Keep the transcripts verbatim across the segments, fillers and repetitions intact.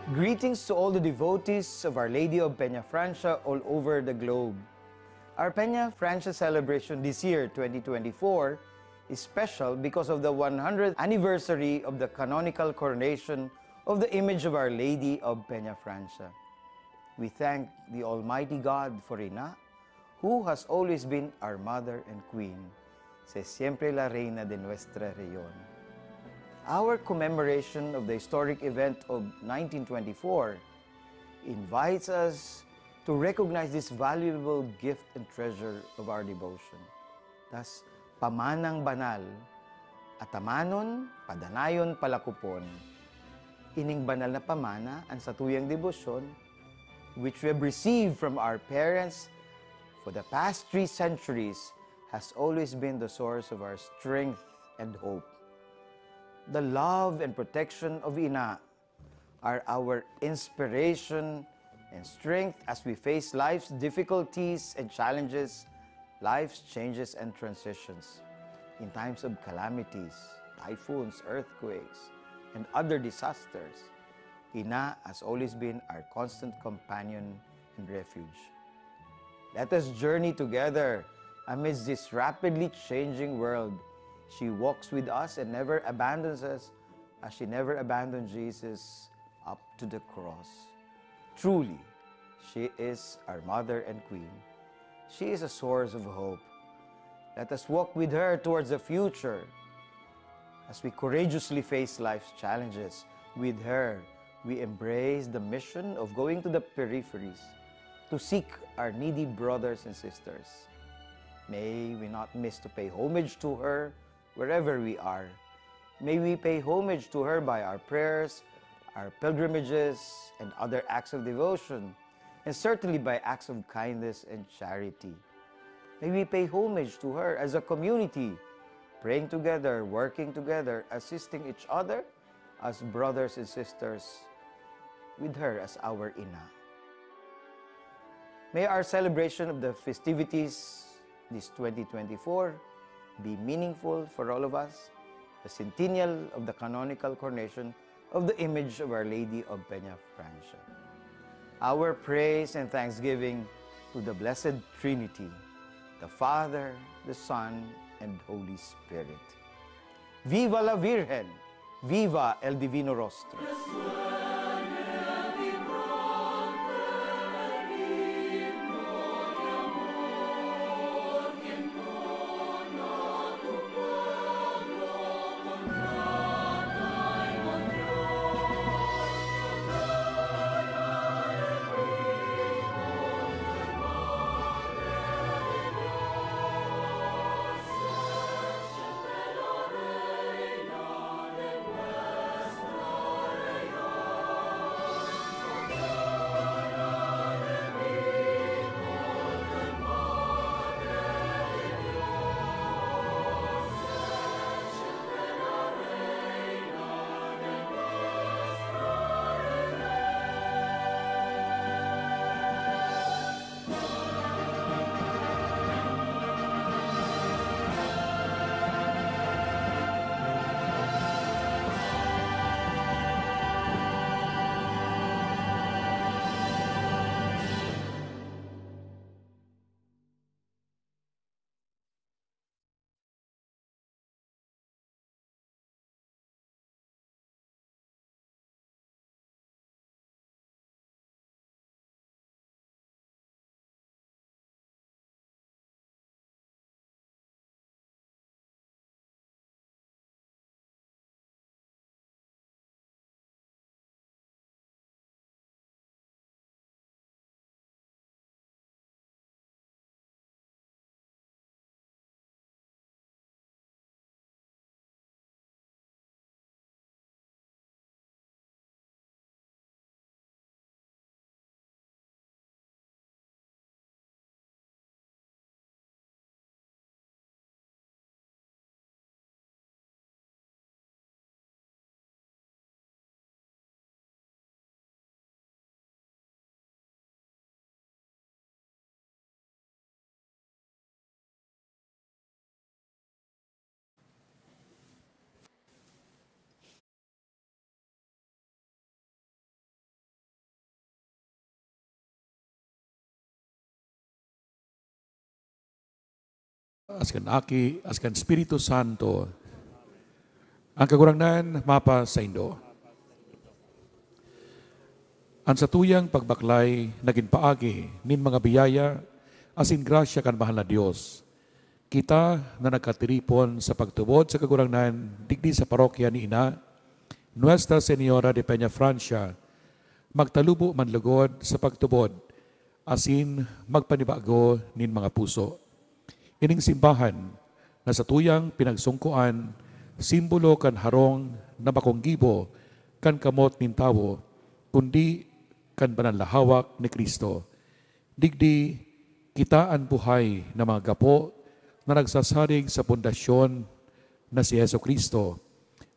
Greetings to all the devotees of Our Lady of Peñafrancia all over the globe. Our Peñafrancia celebration this year, twenty twenty-four, is special because of the one hundredth anniversary of the canonical coronation of the image of Our Lady of Peñafrancia. We thank the Almighty God for Ina, who has always been our Mother and Queen, si siempre la Reina de nuestra región. Our commemoration of the historic event of nineteen twenty-four invites us to recognize this valuable gift and treasure of our devotion. Thus, pamanang banal, atamanon, padanayon, palakopon. Ining banal na pamana, an satuyang debosyon, which we have received from our parents for the past three centuries, has always been the source of our strength and hope. The love and protection of Ina are our inspiration and strength as we face life's difficulties and challenges, life's changes and transitions. In times of calamities, typhoons, earthquakes, and other disasters, Ina has always been our constant companion and refuge. Let us journey together amidst this rapidly changing world. She walks with us and never abandons us, as she never abandoned Jesus up to the cross. Truly, she is our Mother and Queen. She is a source of hope. Let us walk with her towards the future as we courageously face life's challenges. With her, we embrace the mission of going to the peripheries to seek our needy brothers and sisters. May we not miss to pay homage to her wherever we are. May we pay homage to her by our prayers, our pilgrimages, and other acts of devotion, and certainly by acts of kindness and charity. May we pay homage to her as a community, praying together, working together, assisting each other as brothers and sisters, with her as our Ina. May our celebration of the festivities this twenty twenty-four be meaningful for all of us, the centennial of the canonical coronation of the image of Our Lady of Peñafrancia. Our praise and thanksgiving to the Blessed Trinity, the Father, the Son, and Holy Spirit. Viva la Virgen! Viva el Divino Rostro! Asin kan Aki, asin kan Espiritu Santo. An Kagurangnan mapasaindo. An satuyang pagbaklay nagin paagi nin mga biyaya asin grasya kan mahal na Dios. Kita na nagkatiripon sa pagtubod sa Kagurangnan digdi sa parokya ni Ina, Nuestra Señora de Peña Francia, magtalubo man lugod sa pagtubod asin magpanibago nin mga puso. Ining simbahan na satuyang pinagsungkoan, simbolo kan harong na bakong gibo kan kamot nin tawo, kundi kan banal na hawak ni Cristo. Digdi, kita an buhay na mga gapo na nagsasarig sa pundasyon na si Jesu-Cristo.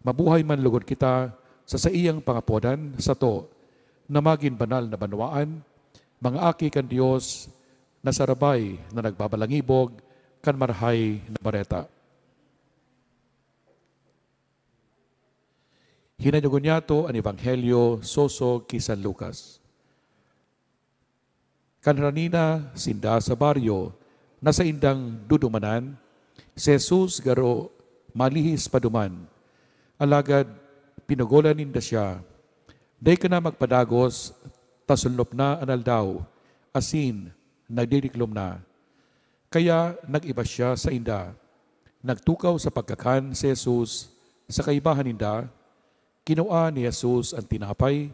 Mabuhay man lugod kita sa saiyang pangapodan sato na magin banal na banwaan, mga aki kan Dios na sarabay na nagbabalangibog kan Marahay na Bareta. Hinanyogon niyato an Ebanghelyo sosog ki San Lucas. Kan harani na sinda sa baryo na saindang dudumanan, si Jesus garo malihis pa duman. Alagad pinugolan ninda siya, "Dai ka na magpadagos, ta sulnop na an aldaw, asin nagdiriklom na." Kaya nag-iba siya sainda. Nagtukaw sa pagkakan si Jesus sa kaibahan ninda. Kinua ni Jesus an tinapay,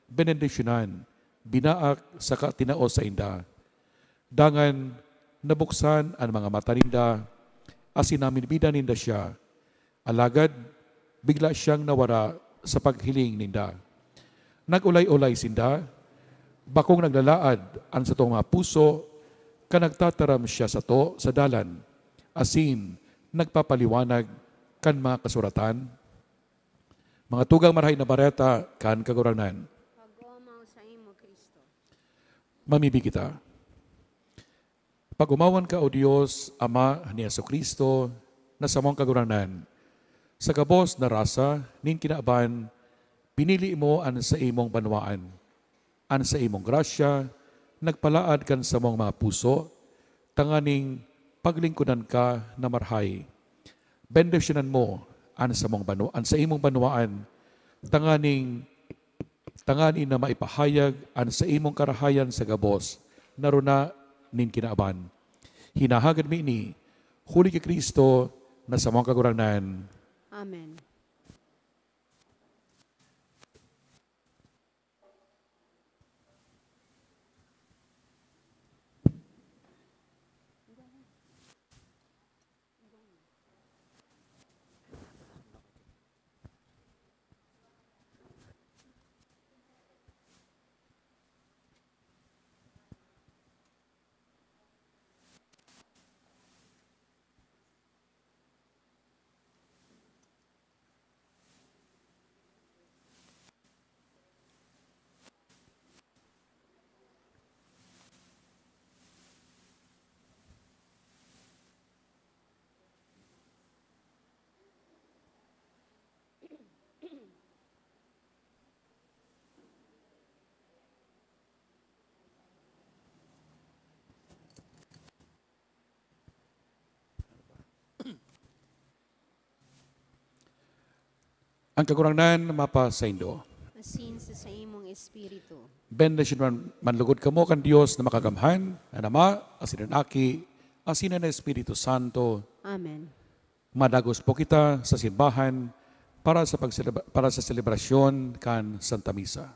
benendisyonan, binaak saka tinao sainda. Dangan nabuksan an mga mata ninda, asin namidbidan ninda siya. Alagad bigla siyang nawara sa paghiling ninda. Nag-olay-olay sinda, bakong naglalaad an satong mga puso kan nagtataram siya sato sa dalan, asin nagpapaliwanag kan mga kasuratan? Mga tugang, Marahay na Bareta kan Kagurangnan. Pag-omaw saimo, Cristo. Mamibi kita. Pag-omawan ka, O Dios, Ama ni Jesu-Cristo, na samong Kagurangnan. Sa gabos na rasa nin kinaban, pinili mo an saimong banwaan. An saimong grasya nagpalaad kan samong mga puso, tanganing paglingkodan ka na marahay. Bendisyonan mo an samong banwa-, an saimong banwaan, tanganing, tanganing na maipahayag an saimong karahayan sa gabos na runa nin kinaban. Hinahagad mi ini huli ki Cristo na samong Kagurangnan. Amen. An Kagurangnan mapasaindo. Asin sa saimong espiritu. Bendisyonan man lugod kamo kan Dios na Makagamhan, an Ama, asin an Aki, asin an Espiritu Santo. Amen. Madagos po kita sa simbahan para sa pagselebra-, para sa selebrasyon kan Santa Misa.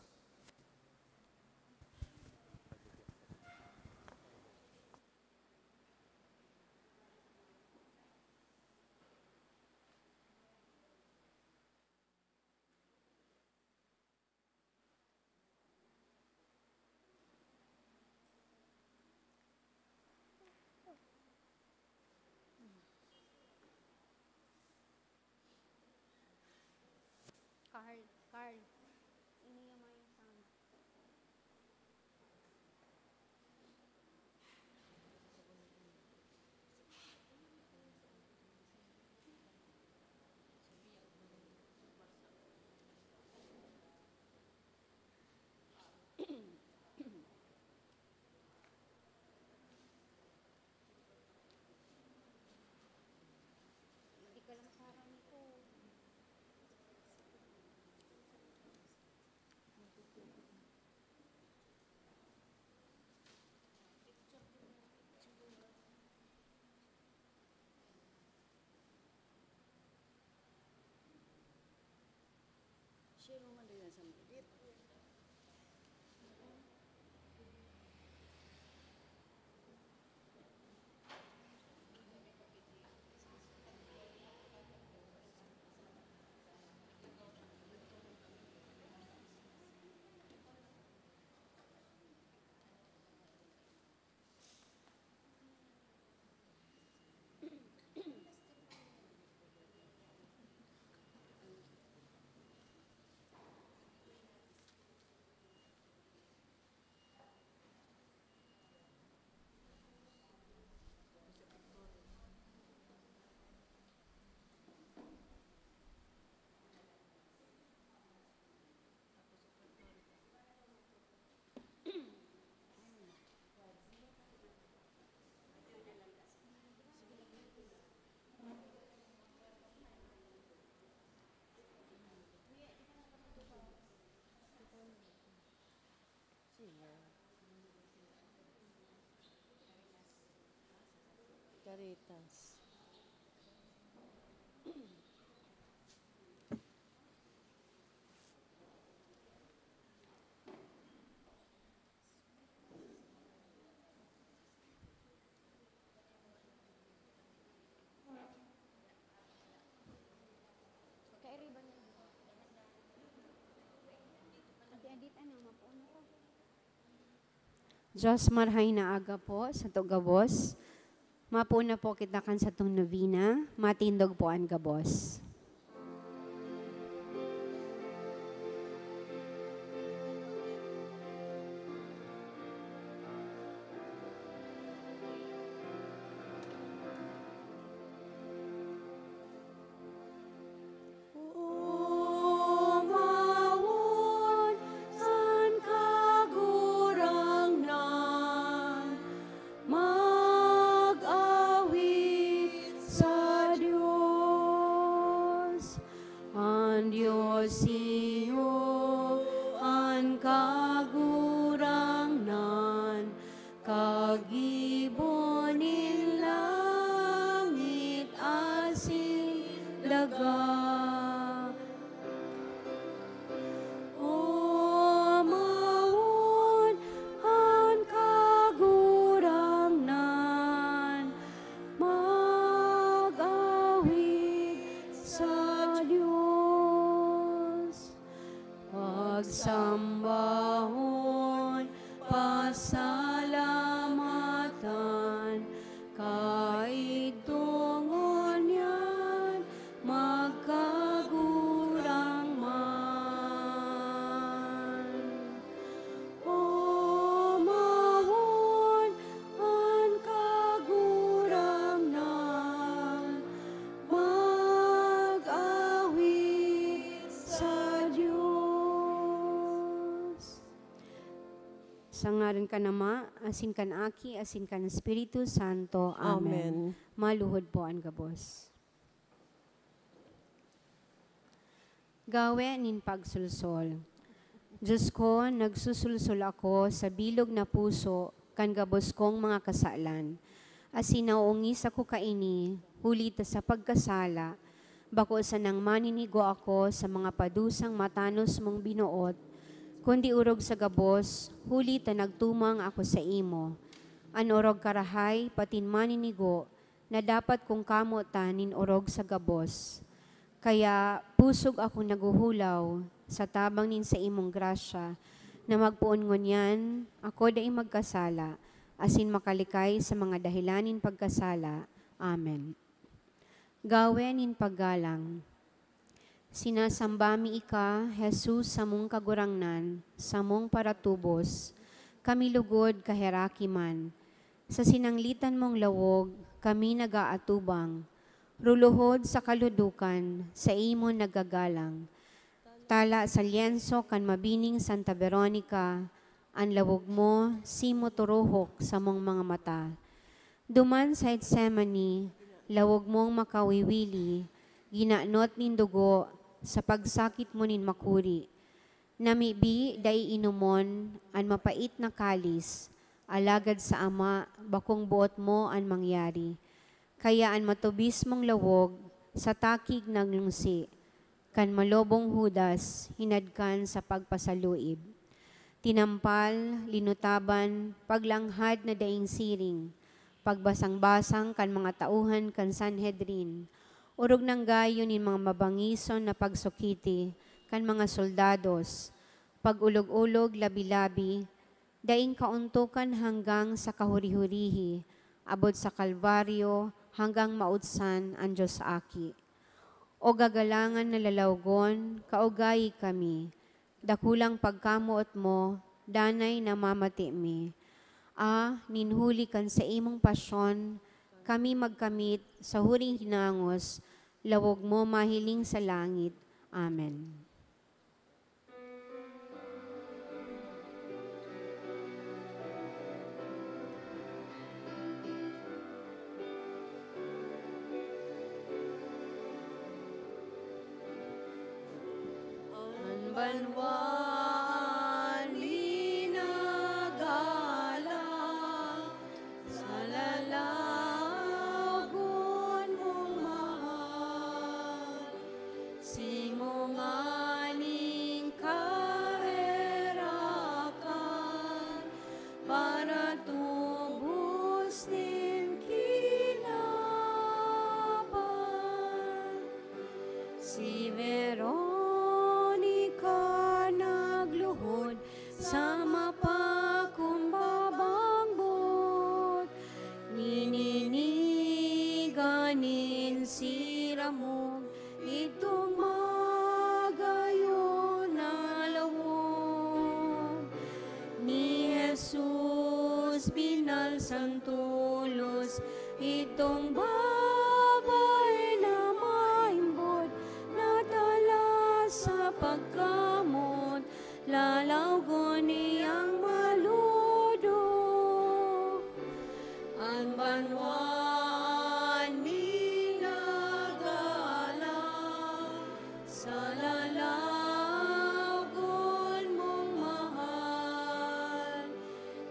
Carl, Carl, ini yung may sound. Caritas. Diyos, marhay na aga po sato gabos. Mapoon na po kita kan satong novena. Matindog po an gabos. Omawon an Kagurangnan, mag-awit sa Dios. An Dios iyo an Kagurangnan, kagibo nin langit asin daga. Omawon an Kagurangnan, mag-awit sa Dios. Pagsambahon, pasalamatan, kaidto ngunyan magkagurang man. Omawon an Kagurangnan, mag-awit sa Dios. Sa ngaran kan Ama, asin kan Aki, asin kan Espiritu Santo. Amen. Amen. Maluhod po an gabos. Gawe nin pagsolsol. Diyos ko, nagsosolsol ako sa bilog na puso kan gabos kong mga kasalan, asin naoongis ako kaini, huli ta sa pagkasala, bako sanang maninigo ako sa mga padusang matanos mong binoot, kundi orog sa gabos, huli ta nagtumang ako saimo. An orog karahay, patin maninigo, na dapat kong kamotan nin orog sa gabos. Kaya pusog akong naghuhulaw sa tabang nin saimong grasya, na magpoon ngunyan ako dai magkasala, asin makalikay sa mga dahelan nin pagkasala. Amen. Gawe nin paggalang. Sinasamba mi ika, Jesus, samong Kagurangnan, samong paratubos, kami lugod kaheraki man. Sa sinanglitan mong lawog kami nag-aatubang, ruluhod sa kaludukan, saimo nagagalang. Tala sa lyenso kan mabining Santa Veronica, an lawog mo, simo turuhok samong mga mata. Duman sa Getsemani, lawog mong makawiwili, ginanot nin dugo sa pagsakit mo nin makuri. Namibi, dai inomon an mapait na kalis, alagad sa Ama, bakong boot mo an mangyari. Kaya an matubis mong lawog sa takig naglungsi, kan malobong Judas hinadkan sa pagpasaluib. Tinampal, linutaban, paglanghad na daing siring, pagbasang-basang kan mga tauhan kan Sanhedrin, orog nang gayo nin mga mabangison na pagsukiti kan mga soldados, pag-olog-olog labi-labi, daing kaontokan hanggang sa kahuri-hurihi, abot sa Kalbaryo, hanggang mautsan an Dios Aki. O gagalangan na lalawgon, kaugayi kami, dakulang pagkamoot mo, danay namamati mi. Ah, nin huli kan saimong pasyon, kami magkamit sa huring hinangos, lawog mo mahiling sa langit. Amen. An banwaan minagalang sa lalagon mong mahal. Simunga nin kaherakan para tubos nin kinaban. Si Veronica nagluhod sa mapakumbabang boot. Nininiga nin siramog itong magayon na lawog. Ni Jesus binalsam tolos itong babae na maimbod, nadala sa pagkamot, lalawgon niyang maludo. An banwaan minagalang sa lalagon mong mahal.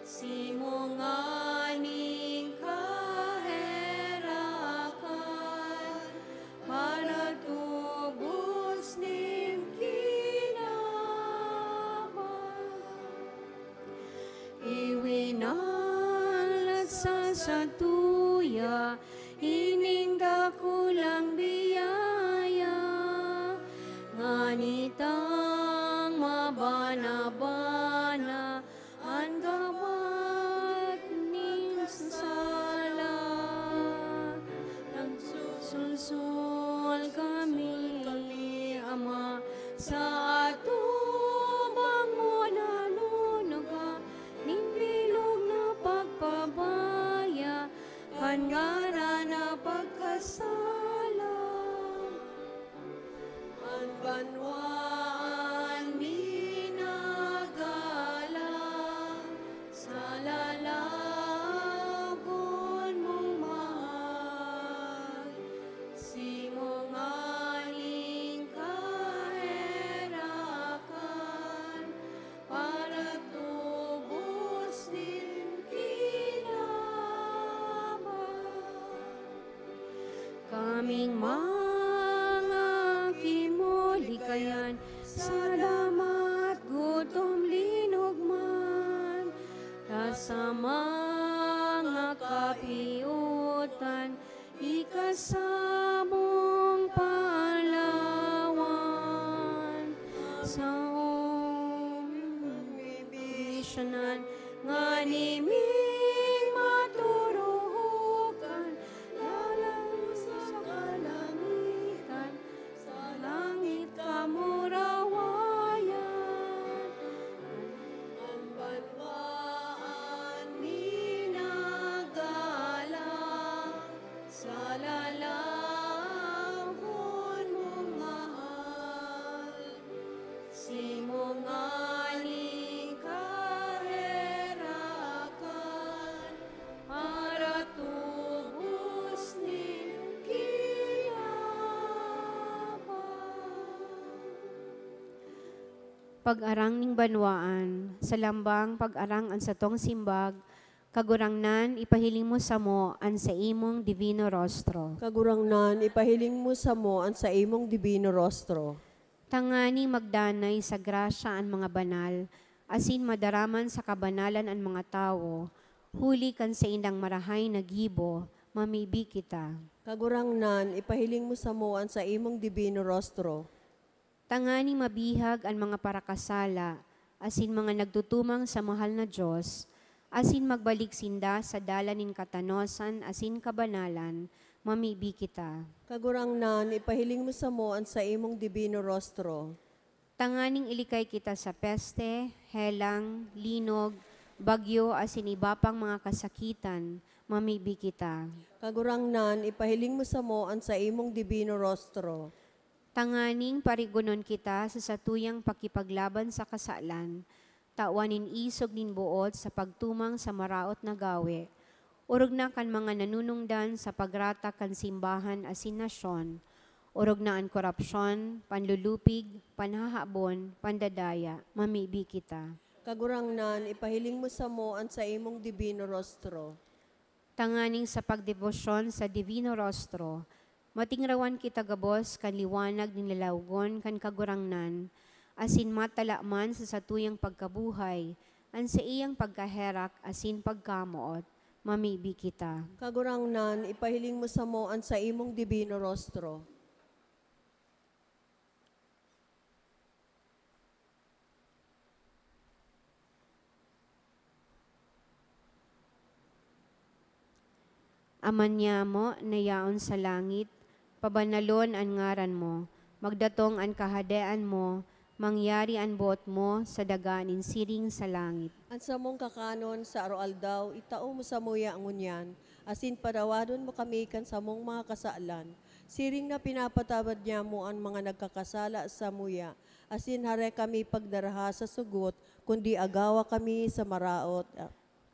Simunga nin kaherakan para tubos nin kinaban. Iwinalat sa satuya ining dakulang biyaya, ngani tang mabana-bana an gabat nin sala. Nagsusulsol kami, Ama, sa atubang mo nanunuga nin bilog na pagpabaya kan ngaran na pagkasala. An banwaan minagalang sa lalagon mong mahal. Simunga nin kaherakan para tubos nin kinaban. Kaming mga kimolikayan, salamat gutom linog man, ta sa mga kapiotan, ika samong paalawan. Sa pagbibisyonan, ngani mi maturuhokan, lalang sa kalangitan, sa langit kamo rawayan. An banwaan minagalang sa lalagon mong mahal. Simunga nin kaherakan para tubos nin kinaban. Pag-arang ning banwaan, sa lambang pag-arang an satong simbag, Kagurangnan, ipahiling mo samo an saimong divino rostro. Kagurangnan, ipahiling mo samo an saimong divino rostro. Tanganing magdanay sa grasya an mga banal, asin madaraman sa kabanalan an mga tawo, huli kan saindang marahay na gibo, mamibi kita. Kagurangnan, ipahiling mo samo an saimong dibino rostro. Tanganing mabihag an mga parakasala, asin mga nagtutumang sa mahal na Dios, asin magbalik sinda sa dalan nin katanosan asin kabanalan, mamibi kita. Kagurangnan, ipahiling mo samo an saimong dibino rostro. Tanganing ilikay kita sa peste, helang, linog, bagyo, asin iba pang mga kasakitan, mamibi kita. Kagurangnan, ipahiling mo samo an saimong dibino rostro. Tanganing parigonon kita sa satuyang pakipaglaban sa kasalan, tawan nin isog nin boot sa pagtumang sa maraot na gawe, orog na kan mga nanunungdan sa pagrata kan simbahan asin nasyon, orog na an korapsyon, panlulupig, panhahabon, pandadaya, mamibi kita. Kagurangnan, ipahiling mo samo an saimong dibino rostro. Tanganing sa pagdebosyon sa Divino Rostro, matingrawan kita gabos kan liwanag nin lalawgon kan Kagurangnan, asin matala man sa satuyang pagkabuhay an saiyang pagkaherak asin pagkamoot, mamibi kita. Kagurangnan, ipahiling mo samo an saimong dibino rostro. Ama niamo na yaon sa langit, pabanalon an ngaran mo, magdatong an kahadean mo, mangyari an boot mo sa daga nin siring sa langit. An samong kakanon sa aroaldaw, itao mo samuya ngunyan, asin patawadon mo kami kan samong mga kasalan, siring na pinapatawad niamo an mga nagkakasala samuya, asin hare kami pagdaraha sa sugot, kundi agawa kami sa maraot.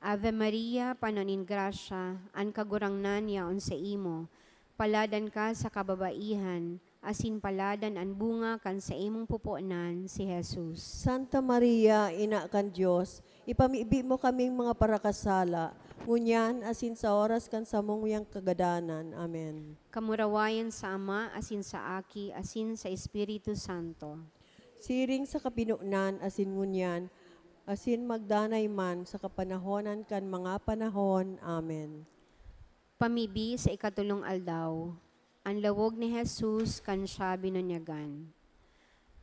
Ave Maria, pano nin grasya, an Kagurangnan yaon saimo. Paladan ka sa kababaihan, asin paladan an bunga kan saimong puponan, si Jesus. Santa Maria, Ina kan Dios, ipamibi mo kaming mga parakasala, ngunyan asin sa oras kan samuyang kagadanan. Amen. Kamurawayan sa Ama, asin sa Aki, asin sa Espiritu Santo. Siring sa kapinonan asin ngunyan, asin magdanay man sa kapanahonan kan mga panahon. Amen. Pamibi sa ikatolong aldaw, an lawog ni Jesus kan siya binunyagan.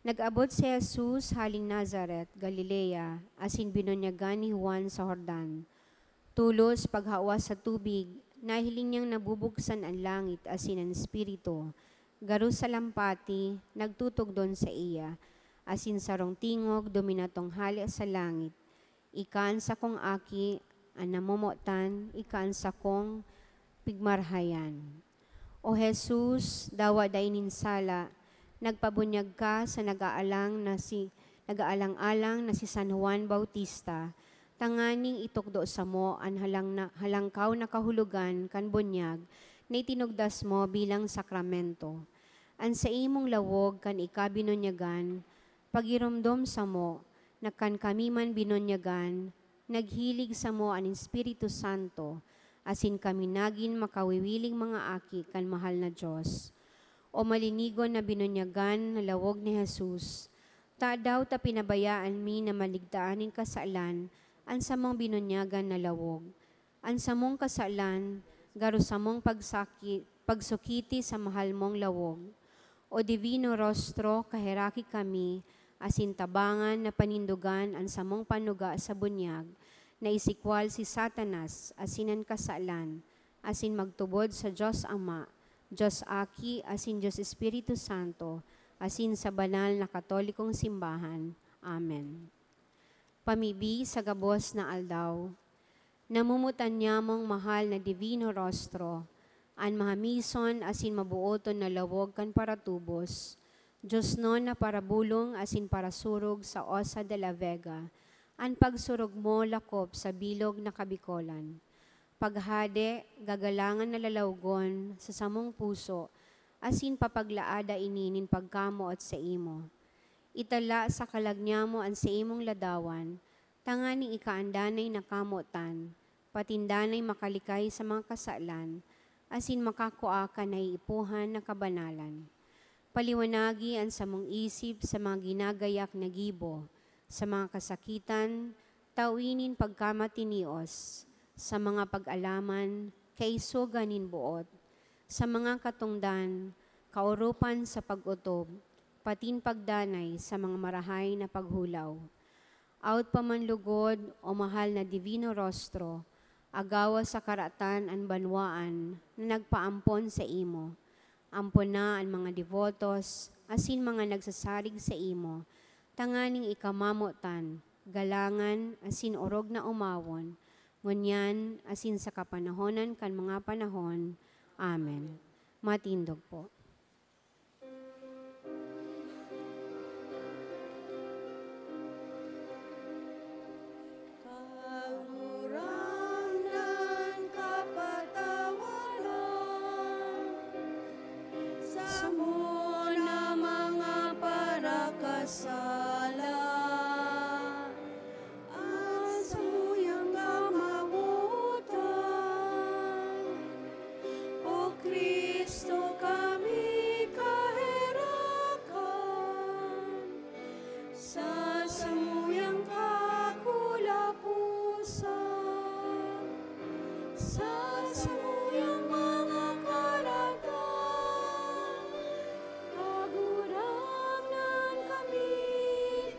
Nag-abot si Jesus haling Nazaret, Galilea, asin binunyagan ni Juan sa Jordan. Tolos paghawas sa tubig, nahiling niyang nabubuksan an langit asin an Espiritu, garo sa lampati, nagtutugdon saiya, asin sarong tingog duminatong hale sa langit, "Ika an sakong Aki, an namomotan, ika an sakong pigmarahayan." O Jesus, dawa dai nin sala, nagpabunyag ka sa nag-aalang na si, nag-aalang-alang na si San Juan Bautista, tanganing itukdo samo an halang na, halangkaw na kahulogan kan bunyag na itinugdas mo bilang sakramento. An saimong lawog kan ikabinunyagan, pagiromdom samo na kan kami man binunyagan, naghilig samo an Espiritu Santo, asin kami nagin makawiwiling mga aki kan mahal na Dios. O malinigon na binunyagan na lawog ni Jesus, tadaw ta pinabayaan mi na maligtaan nin kasalan an samong binunyagan na lawog? An samong kasalan, garo samong pagsaki-, pagsukiti sa mahal mong lawog. O Divino Rostro, kaheraki kami, asin tabangan na panindogan an samong panuga sa bunyag, na isikwal si Satanas asin an kasalan, asin magtubod sa Dios Ama, Dios Aki, asin Dios Espiritu Santo, asin sa banal na Katolikong Simbahan. Amen. Pamibi sa gabos na aldaw. Namomotan niamong mahal na Divino Rostro, an mahamison asin mabooton na lawog kan paratubos, diosnon na parabolong asin parasurog sa Osa de la Vega, an pagsurog mo lakop sa bilog na Kabikolan. Paghade, gagalangan na lalawgon sa samong puso, asin papaglaada ini nin pagkamoot saimo. Itala sa kalag niamo an saimong ladawan, tanganing ika an danay na kamotan, patin danay makalikay sa mga kasalan, asin makakua kan naiipuhan na kabanalan. Paliwanagi an samong isip sa mga ginagayak na gibo, sa mga kasakitan, tawi nin pagkamatinios, sa mga pag-alaman, kaisogan nin boot, sa mga katongdan, kaoropan sa pag-otob, patin pagdanay sa mga marahay na paghulaw. Awot pa man lugod, o mahal na Divino Rostro, agawa sa karatan an banwaan na nagpaampon saimo. Ampona an mga debotos asin mga nagsasarig saimo, tanganing ika mamotan, galangan, asin orog na omawon, ngunyan asin sa kapanahonan kan mga panahon. Amen. Matindog po. Kagurangnan, kapatawaran samo na mga parakasala. An samuyang kamawotan, O Cristo, kami kaherakan, sa samuyang kakulaposan, sa samuyang mga karatan, Kagurangnan, kami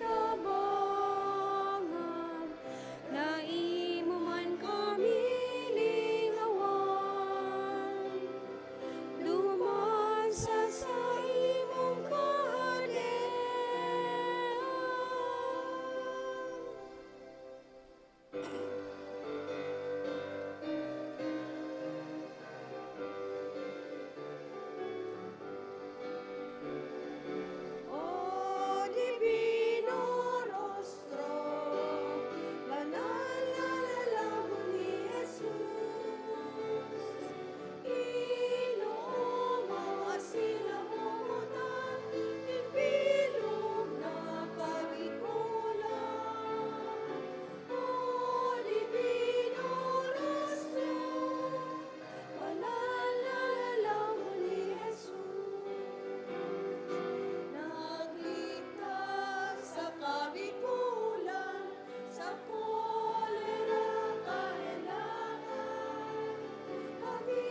tabangan, na imo man kami lingawan, duman sa saimong Kahadean. O Divino Rostro, banal na lalamu ni Jesus, inoomaw asin namomotan nin bilog na kabikulan. O Divino Rostro, banal na lalamu ni Jesus, nagligtas sa kabikulan, sa kolera kahelangan, kami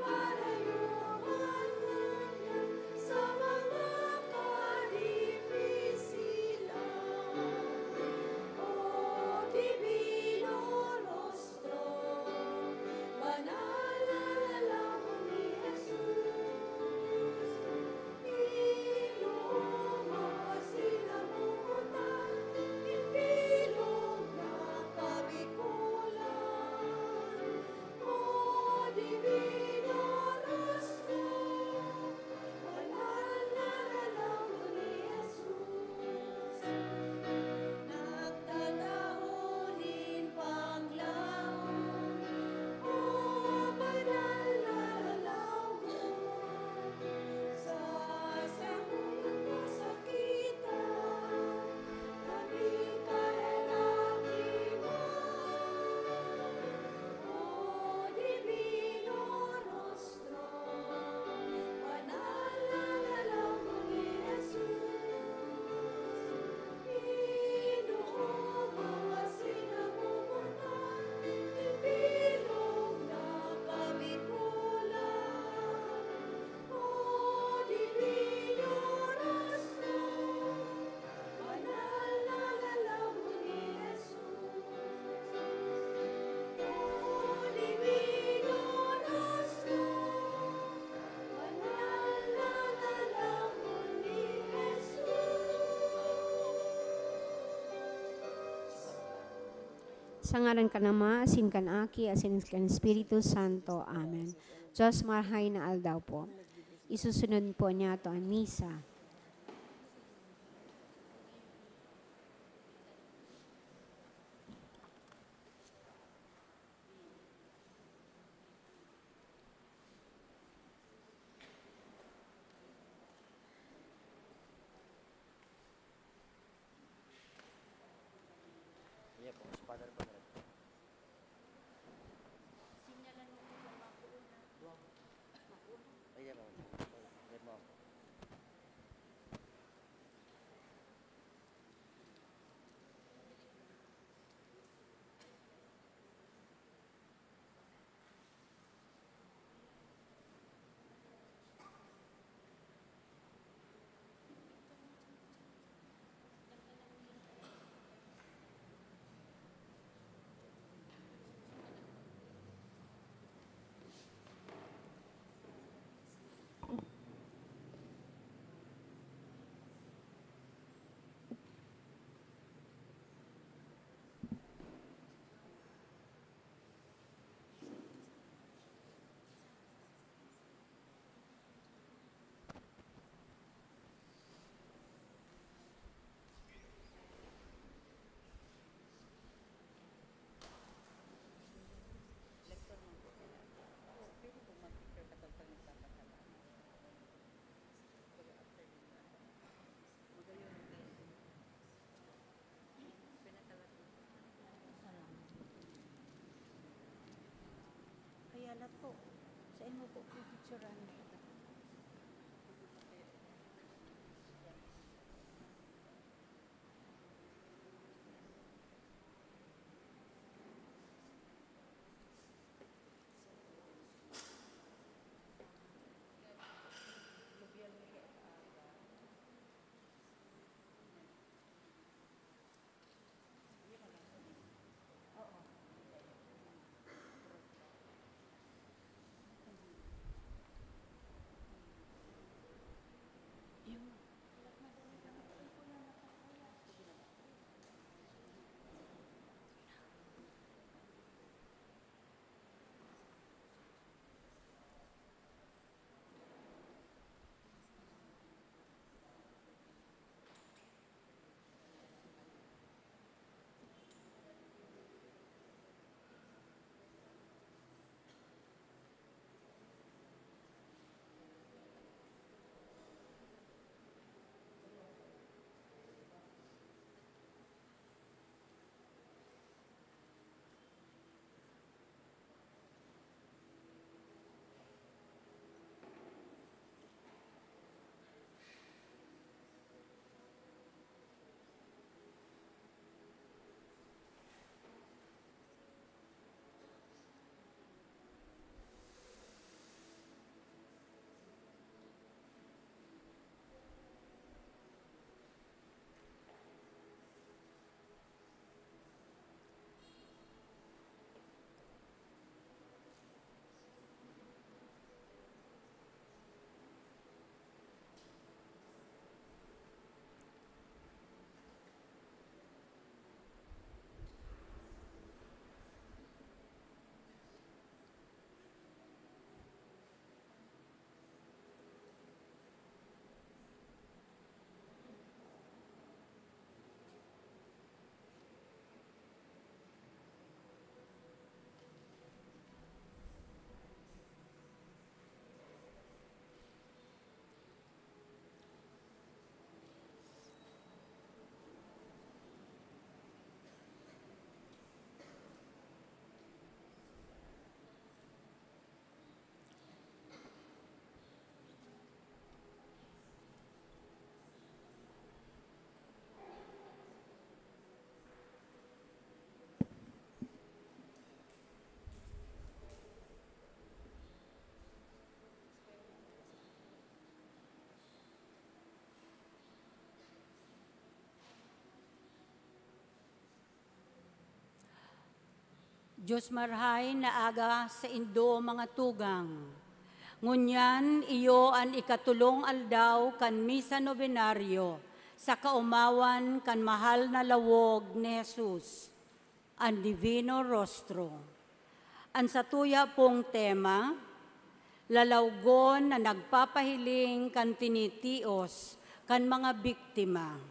parayoman ngunyan sa mga kadipisilan. O Divino Rostro, banal na lalamu ni Jesus, inoomaw asin namomotan nin bilog na kabikulan. O Divino Rostro, banal na lalamu ni Jesus, nagtatao nin paglaom. O banal na lalamu, sa samuyang kasakitan, kami kaheraki man. O Divino Rostro, banal na lalamu ni Jesus, inoomaw asin namomotan nin bilog na kabikulan. O Divino Rostro, banal na lalamu ni Jesus. O Divino Rostro, banal na lalamu ni Jesus. Sa ngaran kan Ama, asin kan Aki, asin kan Espiritu Santo. Amen. Diyos, marahay na aldaw po. Isusunod po niyato an misa. Iya po, si Father Conrad. Sinyalan mo po kung mapuuna. Duha po. Mapuuna. Ay, iya po. Iya po. Dios marhay na aga saindo, mga tugang. Ngunyan, iyo an ikatolong aldaw kan Misa Novenario sa kaomawan kan mahal na lawog ni Jesus, an Divino Rostro. An satuya pong tema, lalawgon na nagpapahiling kan tinitios kan mga biktima.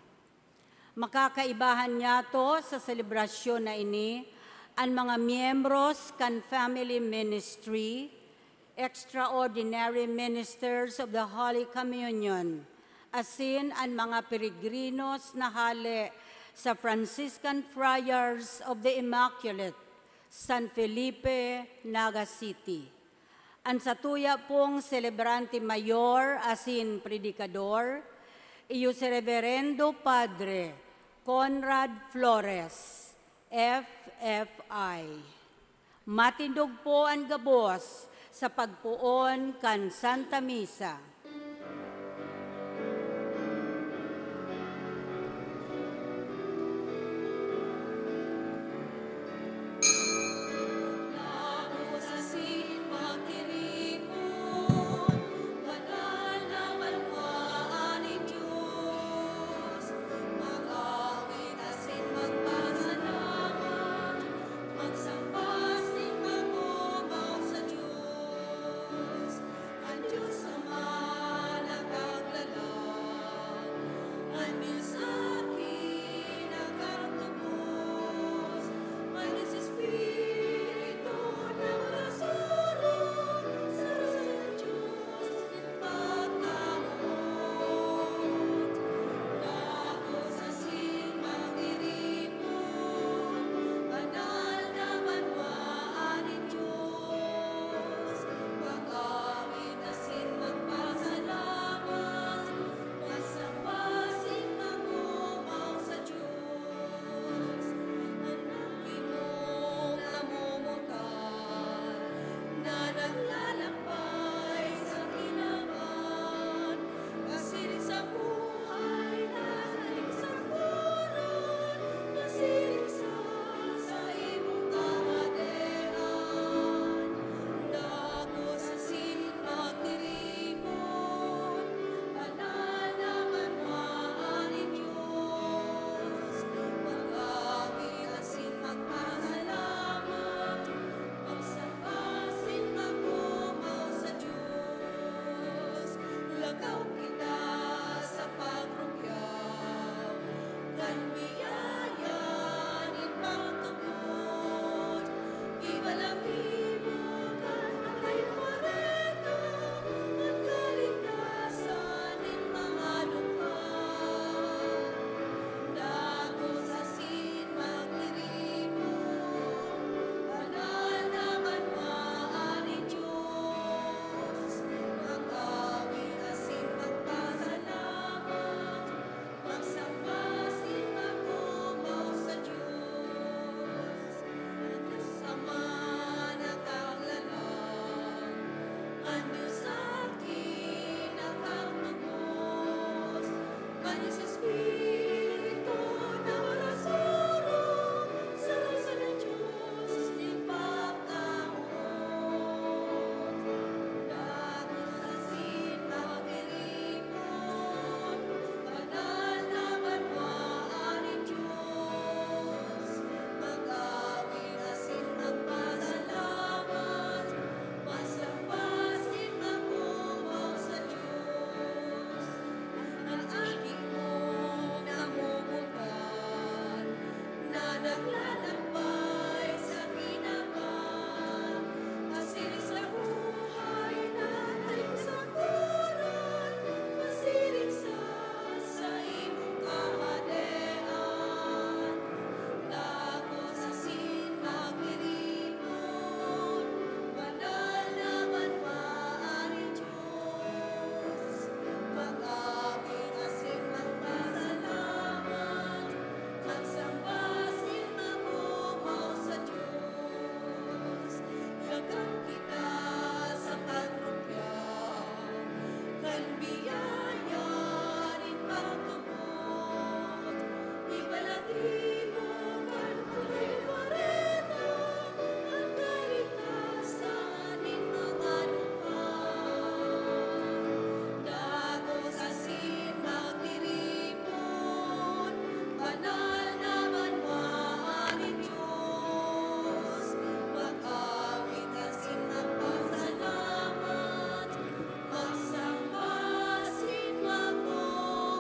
Makakaibahan niyato sa selebrasyon na ini an mga miyembros kan family ministry, extraordinary ministers of the Holy Communion, asin an mga peregrinos na hale sa Franciscan Friars of the Immaculate, San Felipe, Naga City. An satuya pong selebrante mayor asin predikador, iyo si Reverendo Padre Conrad Flores, F F I. Matindog po an gabos sa pagpoon kan Santa Misa.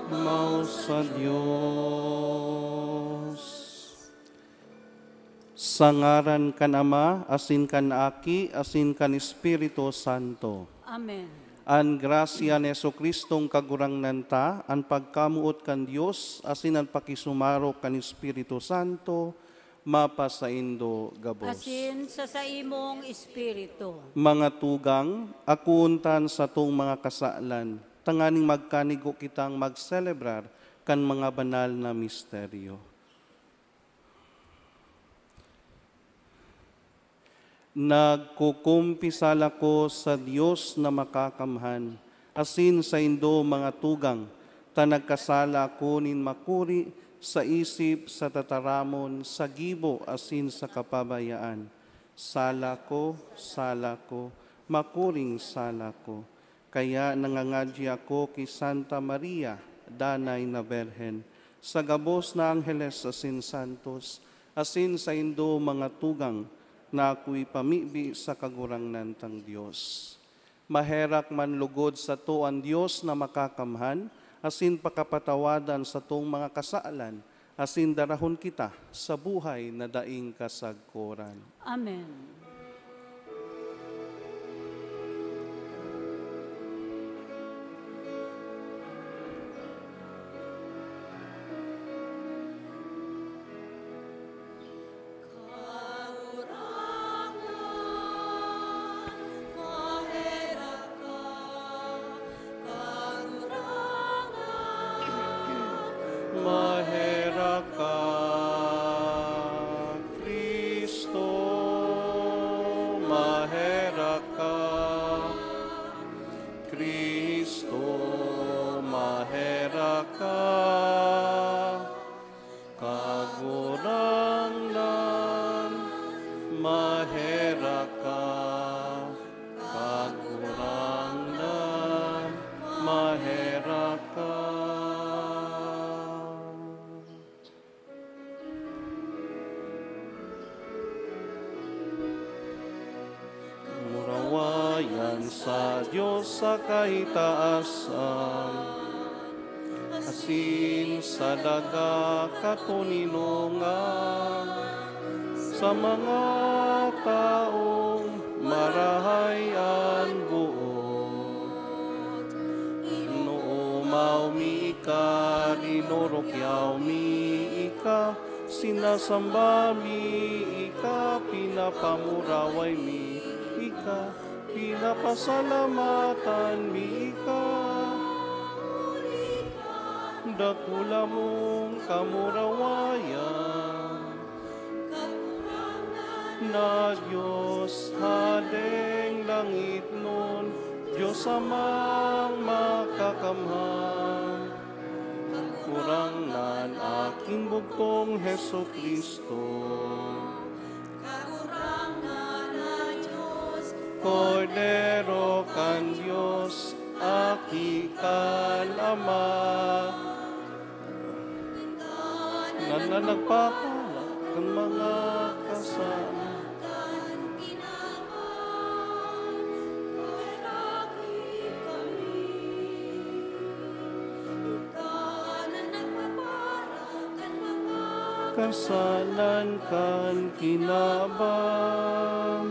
Mao sa Dios. Sa ngaran kan Ama, asin kan Aki, asin kan Espiritu Santo. Amen. An grasya ni Jesu-Cristong Kagurangnan ta, an pagkamoot kan Dios, asin an pakisumaro kan Espiritu Santo, mapasaindo gabos. Asin sa saimong espiritu. Mga tugang, akoon ta an satong mga kasalan, tanganing magkanigo kitang magselebrar kan mga banal na misteryo. Nagkukumpisal ako sa Dios na Makakamhan, asin saindo, mga tugang, ta nagkasala ako nin makuri sa isip, sa tataramon, sa gibo, asin sa kapabayaan. Sala ko, sala ko, makuring sala ko. Kaya nangangadyi ako ki Santa Maria, Danay na Birhen, sa gabos na angheles asin santos, asin saindo, mga tugang, na ako ipamibi sa Kagurangnan tang Dios. Maherak man lugod sato an Dios na Makakamhan, asin pakapatawadan satong mga kasalan, asin darahon kita sa buhay na daing kasagkoran. Amen. Maherak ka, Cristo, maherak ka, Cristo, maherak ka. Kagurangnan, maherak ka. Kagurangnan, maherak ka. Murawayan sa Dios sa kaitaasan, asin sa daga katoninongan, sa mga taong marahay an boot. Inoomaw mi ika, rinurukyaw mi ika, sinasamba mi ika, pinapamuraway mi ika, pinapasalamatan mi ika. Dakula mong kamurawayan, na Dios, Hadeng langitnon, Dios Amang makakamhan. Kagurangnan, aking bugtong Jesu-Cristo. Kagurangnan na Dios, Kordero kan Dios, Aki kan Ama, na, na nagpapala kan mga kasalanan. Kasalan kan kinaban,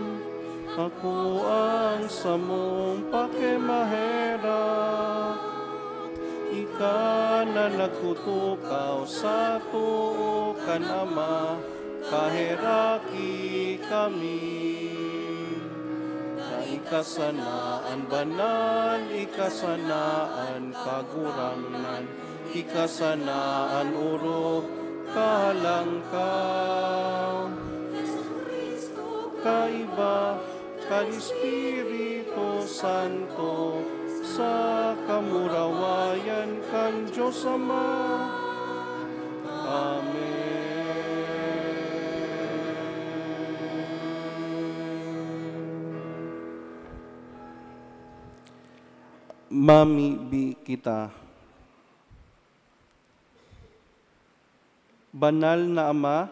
ako ang samong pakimaherak. Ika na nagtutukaw sa too kan Ama, paheraki kami. Na ika sana an banal, ika sana an kagurangnan, ika sana an orog, kahalangkaw. Kaiba kan Espiritu Santo, sa kamurawayan kan Dios Ama. Amen. Mamibi kita. Banal na Ama,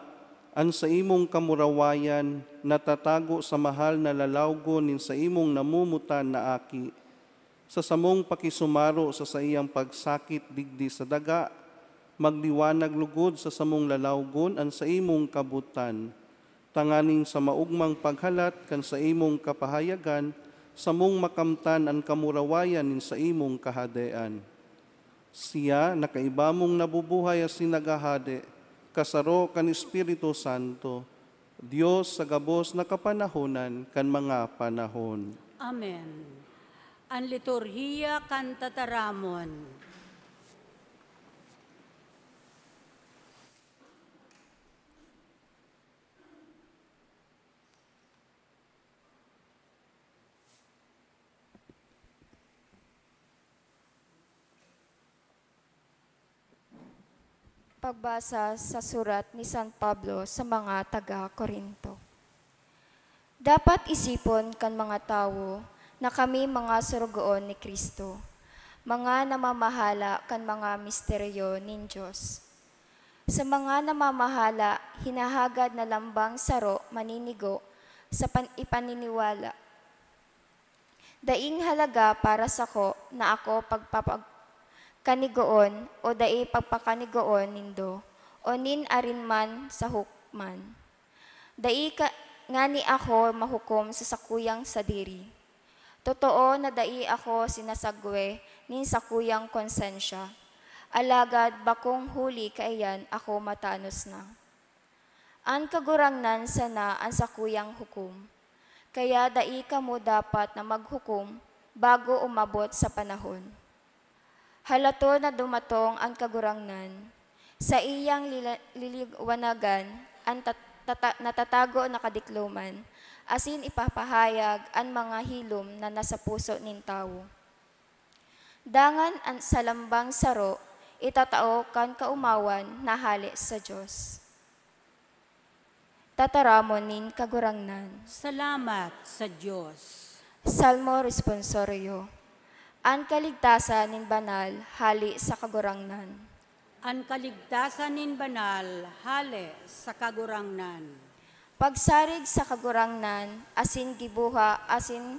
an saimong kamurawayan natatago sa mahal na lalawgon nin saimong namumutan na Aki. Sa samong pakisumaro sa saiyang pagsakit digdi sa daga, magliwanag lugod sa samong lalawgon an saimong kabotan, tanganing sa maogmang paghalat kan saimong kapahayagan, samong makamtan an kamurawayan nin saimong Kahadean. Siya na kaiba mong nabubuhay asin naghahade, kasaro kan Espiritu Santo, Dios sa gabos na kapanahonan kan mga panahon. Amen. An liturhiya kan tataramon. Pagbasa sa surat ni San Pablo sa mga taga Corinto. Dapat isipon kan mga tawo na kami mga sorogoon ni Cristo, mga namamahala kan mga misteryo nin Dios. Sa mga namamahala, hinahagad na lambang saro maninigo sa pan-, ipaniniwala. Daing halaga para sako na ako pagpapag-, kanigoon o dai pagpakanigoon nindo, o nin arin man sa hukman. Dai ka, ngani ako mahukom sa sakuyang sadiri. Totoo na dai ako sinasagwe nin sakuyang konsensya, alagad bakong huli kaiyan ako matanos na. An Kagurangnan sana an sakuyang hukom, kaya dai kamo dapat na maghukom bago umabot sa panahon. Halaton na dumatong an Kagurangnan, saiyang lila-, liliwanagan an tat-, tata-, natatago na kadikloman, asin ipapahayag an mga hilom na nasa puso nin tawo. Dangan an sa lambang saro itatao kan kaomawan na hale sa Dios. Tataramon nin Kagurangnan. Salamat sa Dios. Salmo Responsorio. An kaligtasan nin banal hale sa Kagurangnan. An kaligtasan nin banal hale sa Kagurangnan. Pagsarig sa Kagurangnan, asin gibuha, asin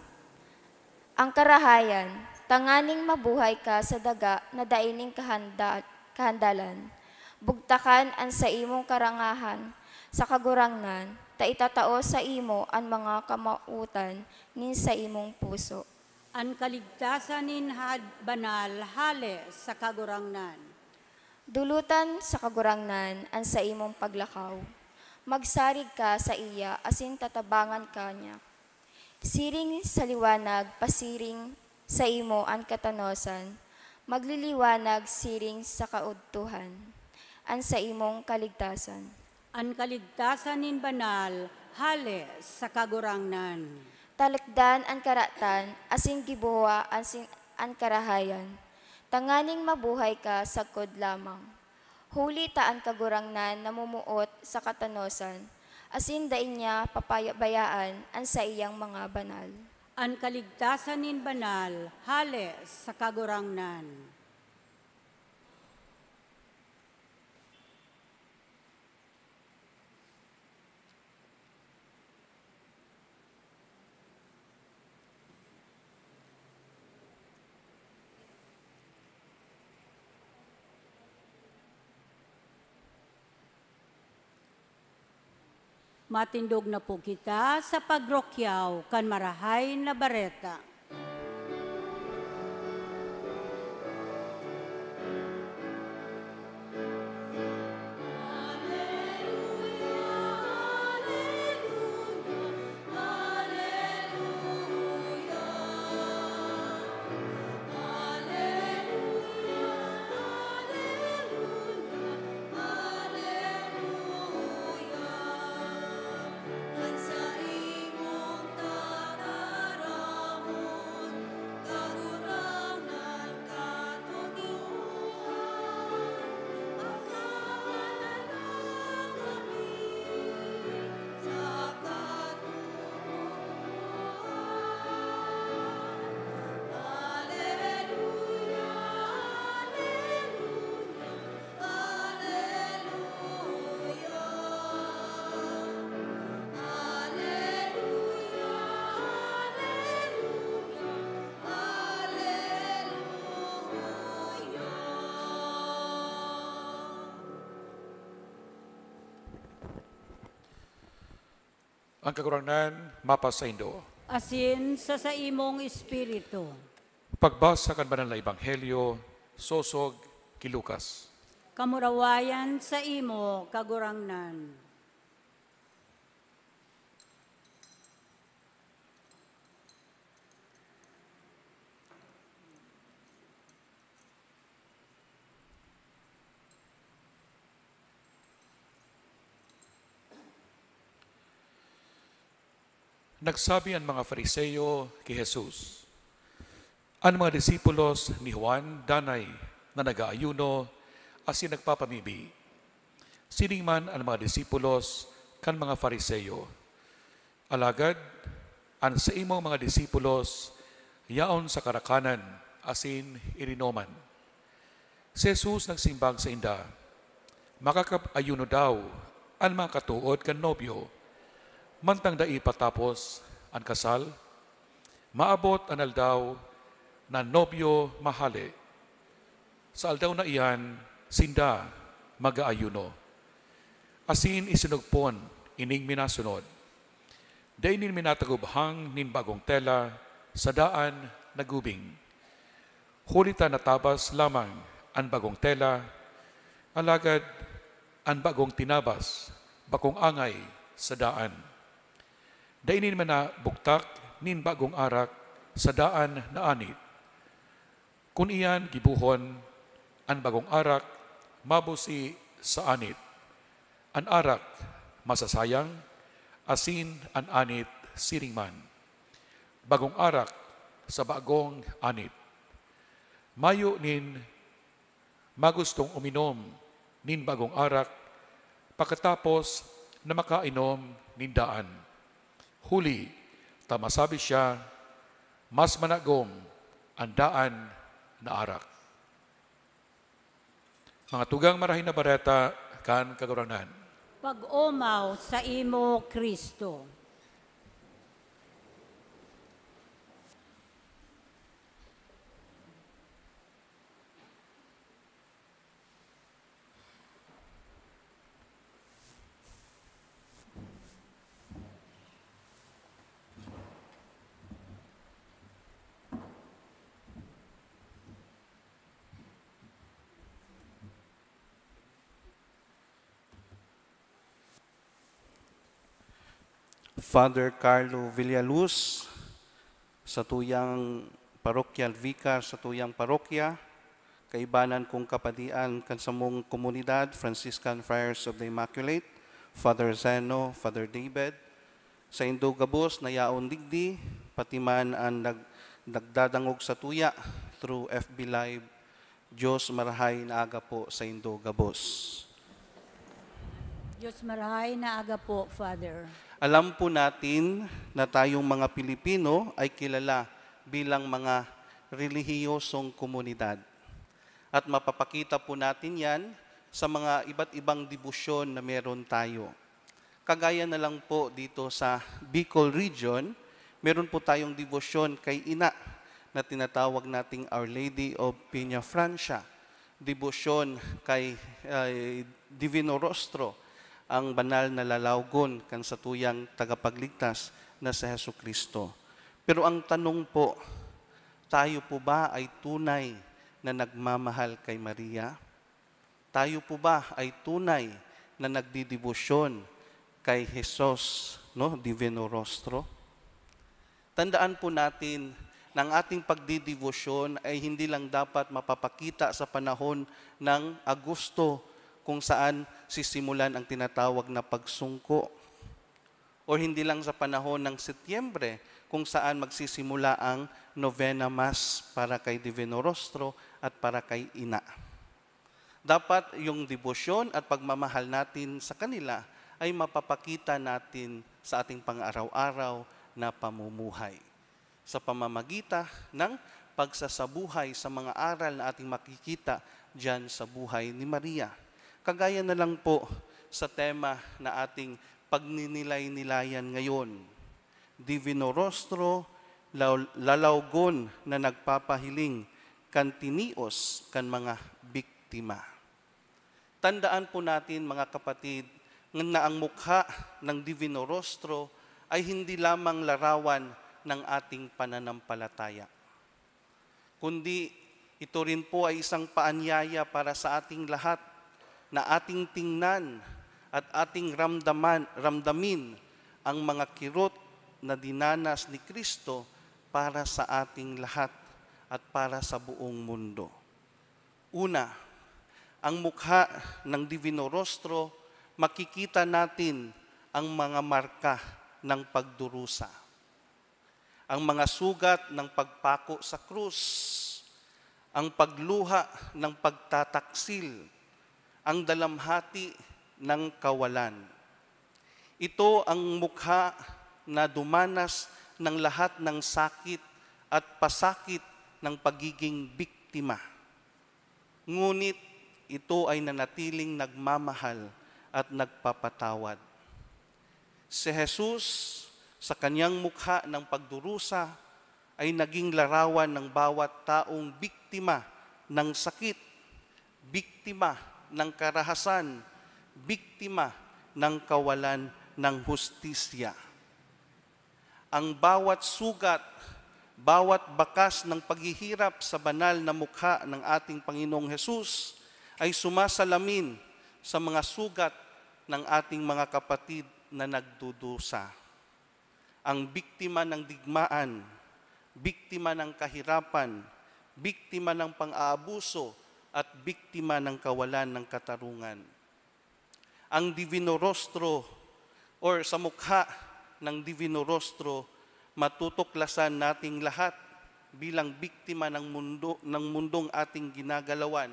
ang karahayan, tanganing mabuhay ka sa daga na dai nin kahanda-, kahandalan. Bugtakan an saimong karangahan sa Kagurangnan, ta itatao saimo an mga kamawotan nin saimong puso. An kaligtasan nin had-, banal hale sa Kagurangnan. Dulutan sa Kagurangnan an saimong paglakaw. Magsarig ka saiya asin tatabangan ka niya. Siring sa liwanag pasiring saimo an katanosan, magliliwanag siring sa kaudtohan an saimong kaligtasan. An kaligtasan nin banal hale sa Kagurangnan. Talakdan an karatan asin gibuha an sin-, an karahayan, tanganing mabuhay ka sagkod lamang. Huli ta an Kagurangnan namumuot sa katanosan, asin dai niya papabayaan an saiyang mga banal. An kaligtasan nin banal hale sa Kagurangnan. Matindog na po kita sa pagrukyaw kan Marahay na Bareta. Ang Kagurangnan mapasaindo. Asin sa saimong espiritu. Pagbasa kan Banal na Ebanghelyo sosog ki Lucas. Kamurawayan saimo, Kagurangnan. Nagsabi an mga Fariseo ki Jesus, "An mga disipulos ni Juan danay na nag-aayuno asin nagpapamibi. Sining man an mga disipulos kan mga Fariseo? Alagad an saimong mga disipulos yaon sa karakanan asin irinoman." Si Jesus nagsimbag sainda, "Makakaayuno daw an mga katood kan nobyo mantang dai pa tapos an kasal? Maabot an aldaw na an nobyo mahale. Sa aldaw na iyan, sinda mag-aayuno." Asin isinugpon ining minasunod, "Dai nin minatagubhang nin bagong tela sa daan na gubing. Huli ta natabas lamang an bagong tela, alagad an bagong tinabas bakong angay sa daan. Dai nin minabugtak nin bagong arak sa daan na anit. Kun iyan gibohon, an bagong arak mabusi sa anit, an arak masasayang, asin an anit siring man. Bagong arak sa bagong anit. Mayo nin magustong uminom nin bagong arak pakatapos na makainom nin daan, huli ta masabi siya, mas managom an daan na arak." Mga tugang, Marahay na Bareta kan Kagurangnan. Pag-omaw saimo, Cristo. Father Carlo Villaluz, satuyang parokyal vicar, satuyang parokya, kaibanan kong kapadian kan samong komunidad, Franciscan Friars of the Immaculate, Father Zeno, Father David, saindo gabos na yaon digdi, pati man an nag-, nagdadangog satuya through F B Live, Diyos marahay na aga po saindo gabos. Diyos marahay na aga po, Father. Alam po natin na tayong mga Pilipino ay kilala bilang mga relihiyosong komunidad. At mapapakita po natin yan sa mga iba't ibang debosyon na meron tayo. Kagaya na lang po dito sa Bicol Region, meron po tayong debosyon kay Ina na tinatawag nating Our Lady of Peñafrancia, debosyon kay, ay, Divino Rostro, ang banal na lalawgon kan satuyang tagapagligtas na si Jesu-Cristo. Pero ang tanong po, tayo po ba ay tunay na nagmamahal kay Maria? Tayo po ba ay tunay na nagdedebosyon kay Jesus, no, Divino Rostro? Tandaan po natin na ang ating pagdedebosyon ay hindi lang dapat mapapakita sa panahon ng Agosto, kung saan sisimulan ang tinatawag na pagsungko. O hindi lang sa panahon ng Setyembre, kung saan magsisimula ang Novena Mass para kay Divino Rostro at para kay Ina. Dapat yung debosyon at pagmamahal natin sa kanila ay mapapakita natin sa ating pang-araw-araw na pamumuhay, sa pamamagitan ng pagsasabuhay sa mga aral na ating makikita diyan sa buhay ni Maria. Kagaya na lang po sa tema na ating pagninilay-nilayan ngayon, Divino Rostro, law-, lalawgon na nagpapahiling kan tinios kan mga biktima. Tandaan po natin, mga kapatid, na ang mukha ng Divino Rostro ay hindi lamang larawan ng ating pananampalataya, kundi ito rin po ay isang paanyaya para sa ating lahat na ating tingnan at ating ramdaman, ramdamin ang mga kirot na dinanas ni Kristo para sa ating lahat at para sa buong mundo. Una, ang mukha ng Divino Rostro, makikita natin ang mga marka ng pagdurusa, ang mga sugat ng pagpako sa krus, ang pagluha ng pagtataksil, ang dalamhati ng kawalan. Ito ang mukha na dumanas ng lahat ng sakit at pasakit ng pagiging biktima. Ngunit ito ay nanatiling nagmamahal at nagpapatawad. Si Jesus, sa kanyang mukha ng pagdurusa, ay naging larawan ng bawat taong biktima ng sakit, biktima ng karahasan, biktima ng kawalan ng hustisya. Ang bawat sugat, bawat bakas ng paghihirap sa banal na mukha ng ating Panginoong Hesus ay sumasalamin sa mga sugat ng ating mga kapatid na nagdudusa. Ang biktima ng digmaan, biktima ng kahirapan, biktima ng pang-aabuso, at biktima ng kawalan ng katarungan. Ang Divino Rostro or sa mukha ng Divino Rostro, matutuklasan nating lahat bilang biktima ng mundo, ng mundong ating ginagalawan,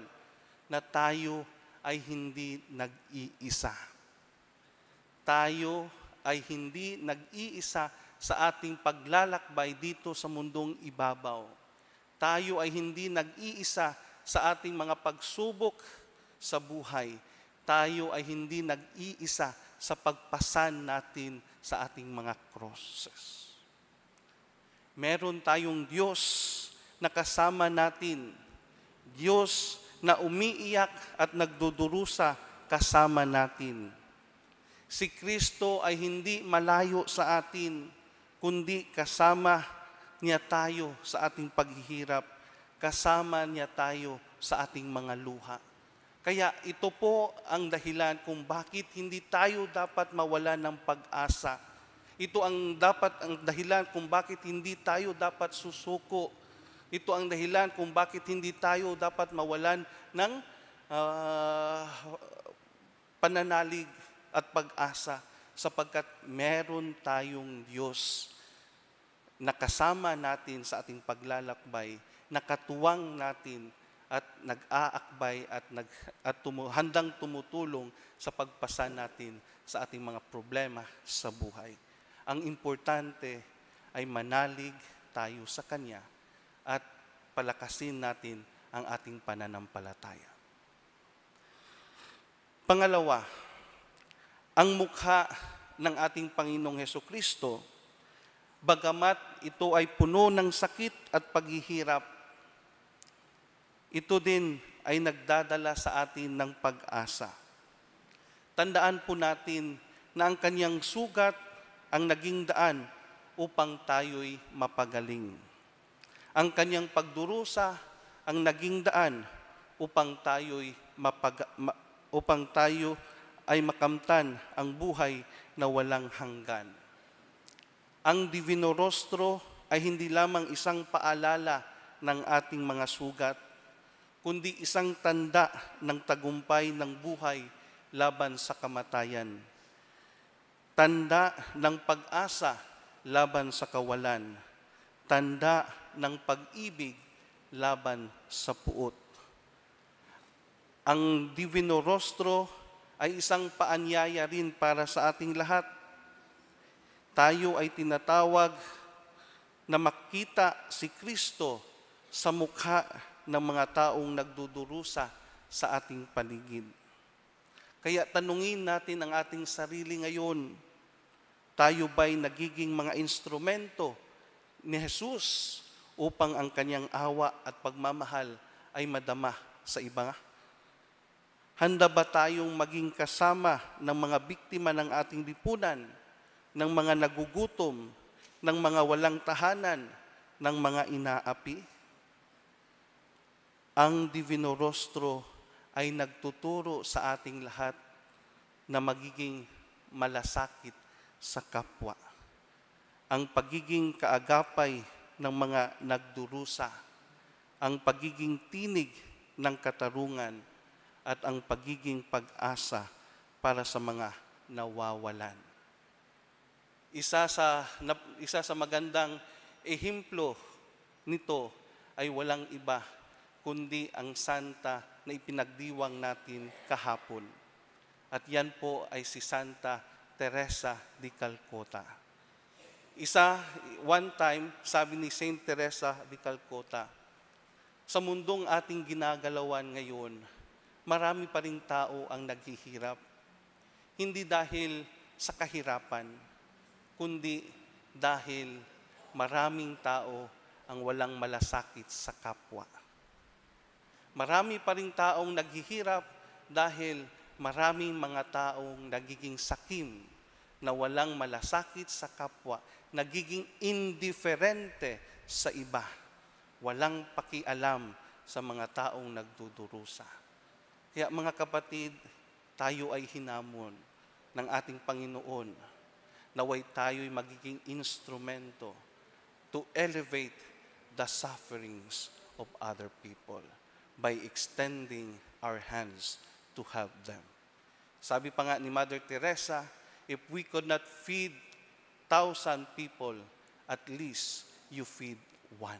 na tayo ay hindi nag-iisa. Tayo ay hindi nag-iisa sa ating paglalakbay dito sa mundong ibabaw. Tayo ay hindi nag-iisa sa ating mga pagsubok sa buhay. Tayo ay hindi nag-iisa sa pagpasan natin sa ating mga crosses. Meron tayong Diyos na kasama natin, Diyos na umiiyak at nagdudurusa kasama natin. Si Kristo ay hindi malayo sa atin, kundi kasama niya tayo sa ating paghihirap, kasama niya tayo sa ating mga luha. Kaya ito po ang dahilan kung bakit hindi tayo dapat mawalan ng pag-asa. Ito ang dapat, ang dahilan kung bakit hindi tayo dapat susuko. Ito ang dahilan kung bakit hindi tayo dapat mawalan ng, ah, pananalig at pag-asa, sapagkat meron tayong Diyos na kasama natin sa ating paglalakbay, na katuwang natin at nag-aakbay at nag-, at tumu-, handang tumutulong sa pagpasan natin sa ating mga problema sa buhay. Ang importante ay manalig tayo sa Kanya at palakasin natin ang ating pananampalataya. Pangalawa, ang mukha ng ating Panginoong Hesukristo, bagamat ito ay puno ng sakit at paghihirap, ito din ay nagdadala sa atin ng pag-asa. Tandaan po natin na ang kanyang sugat ang naging daan upang tayo'y mapagaling. Ang kanyang pagdurusa ang naging daan upang tayo'y mapag-, ma-, upang tayo ay makamtan ang buhay na walang hanggan. Ang Divino Rostro ay hindi lamang isang paalala ng ating mga sugat, kundi isang tanda ng tagumpay ng buhay laban sa kamatayan. Tanda ng pag-asa laban sa kawalan. Tanda ng pag-ibig laban sa puot. Ang Divino Rostro ay isang paanyaya rin para sa ating lahat. Tayo ay tinatawag na makita si Kristo sa mukha ng mga taong nagdudurusa sa ating paligid. Kaya tanungin natin ang ating sarili ngayon, tayo ba'y nagiging mga instrumento ni Jesus upang ang kanyang awa at pagmamahal ay madama sa iba? Handa ba tayong maging kasama ng mga biktima ng ating lipunan ng mga nagugutom, ng mga walang tahanan, ng mga inaapi? Ang Divino Rostro ay nagtuturo sa ating lahat na magiging malasakit sa kapwa. Ang pagiging kaagapay ng mga nagdurusa, ang pagiging tinig ng katarungan, at ang pagiging pag-asa para sa mga nawawalan. Isa sa nap-, isa sa magandang ehemplo nito ay walang iba kundi ang santa na ipinagdiwang natin kahapon. At yan po ay si Santa Teresa de Calcutta. Isa, one time, sabi ni Saint Teresa de Calcutta, "Sa mundong ating ginagalawan ngayon, marami pa ring tao ang naghihirap. Hindi dahil sa kahirapan, kundi dahil maraming tao ang walang malasakit sa kapwa." Marami pa ring taong naghihirap dahil maraming mga taong nagiging sakim na walang malasakit sa kapwa, nagiging indiferente sa iba, walang pakialam sa mga taong nagdudurusa. Kaya, mga kapatid, tayo ay hinamon ng ating Panginoon. Naway tayo'y magiging instrumento to elevate the sufferings of other people by extending our hands to help them. Sabi pa nga ni Mother Teresa, "If we could not feed thousand people, at least you feed one."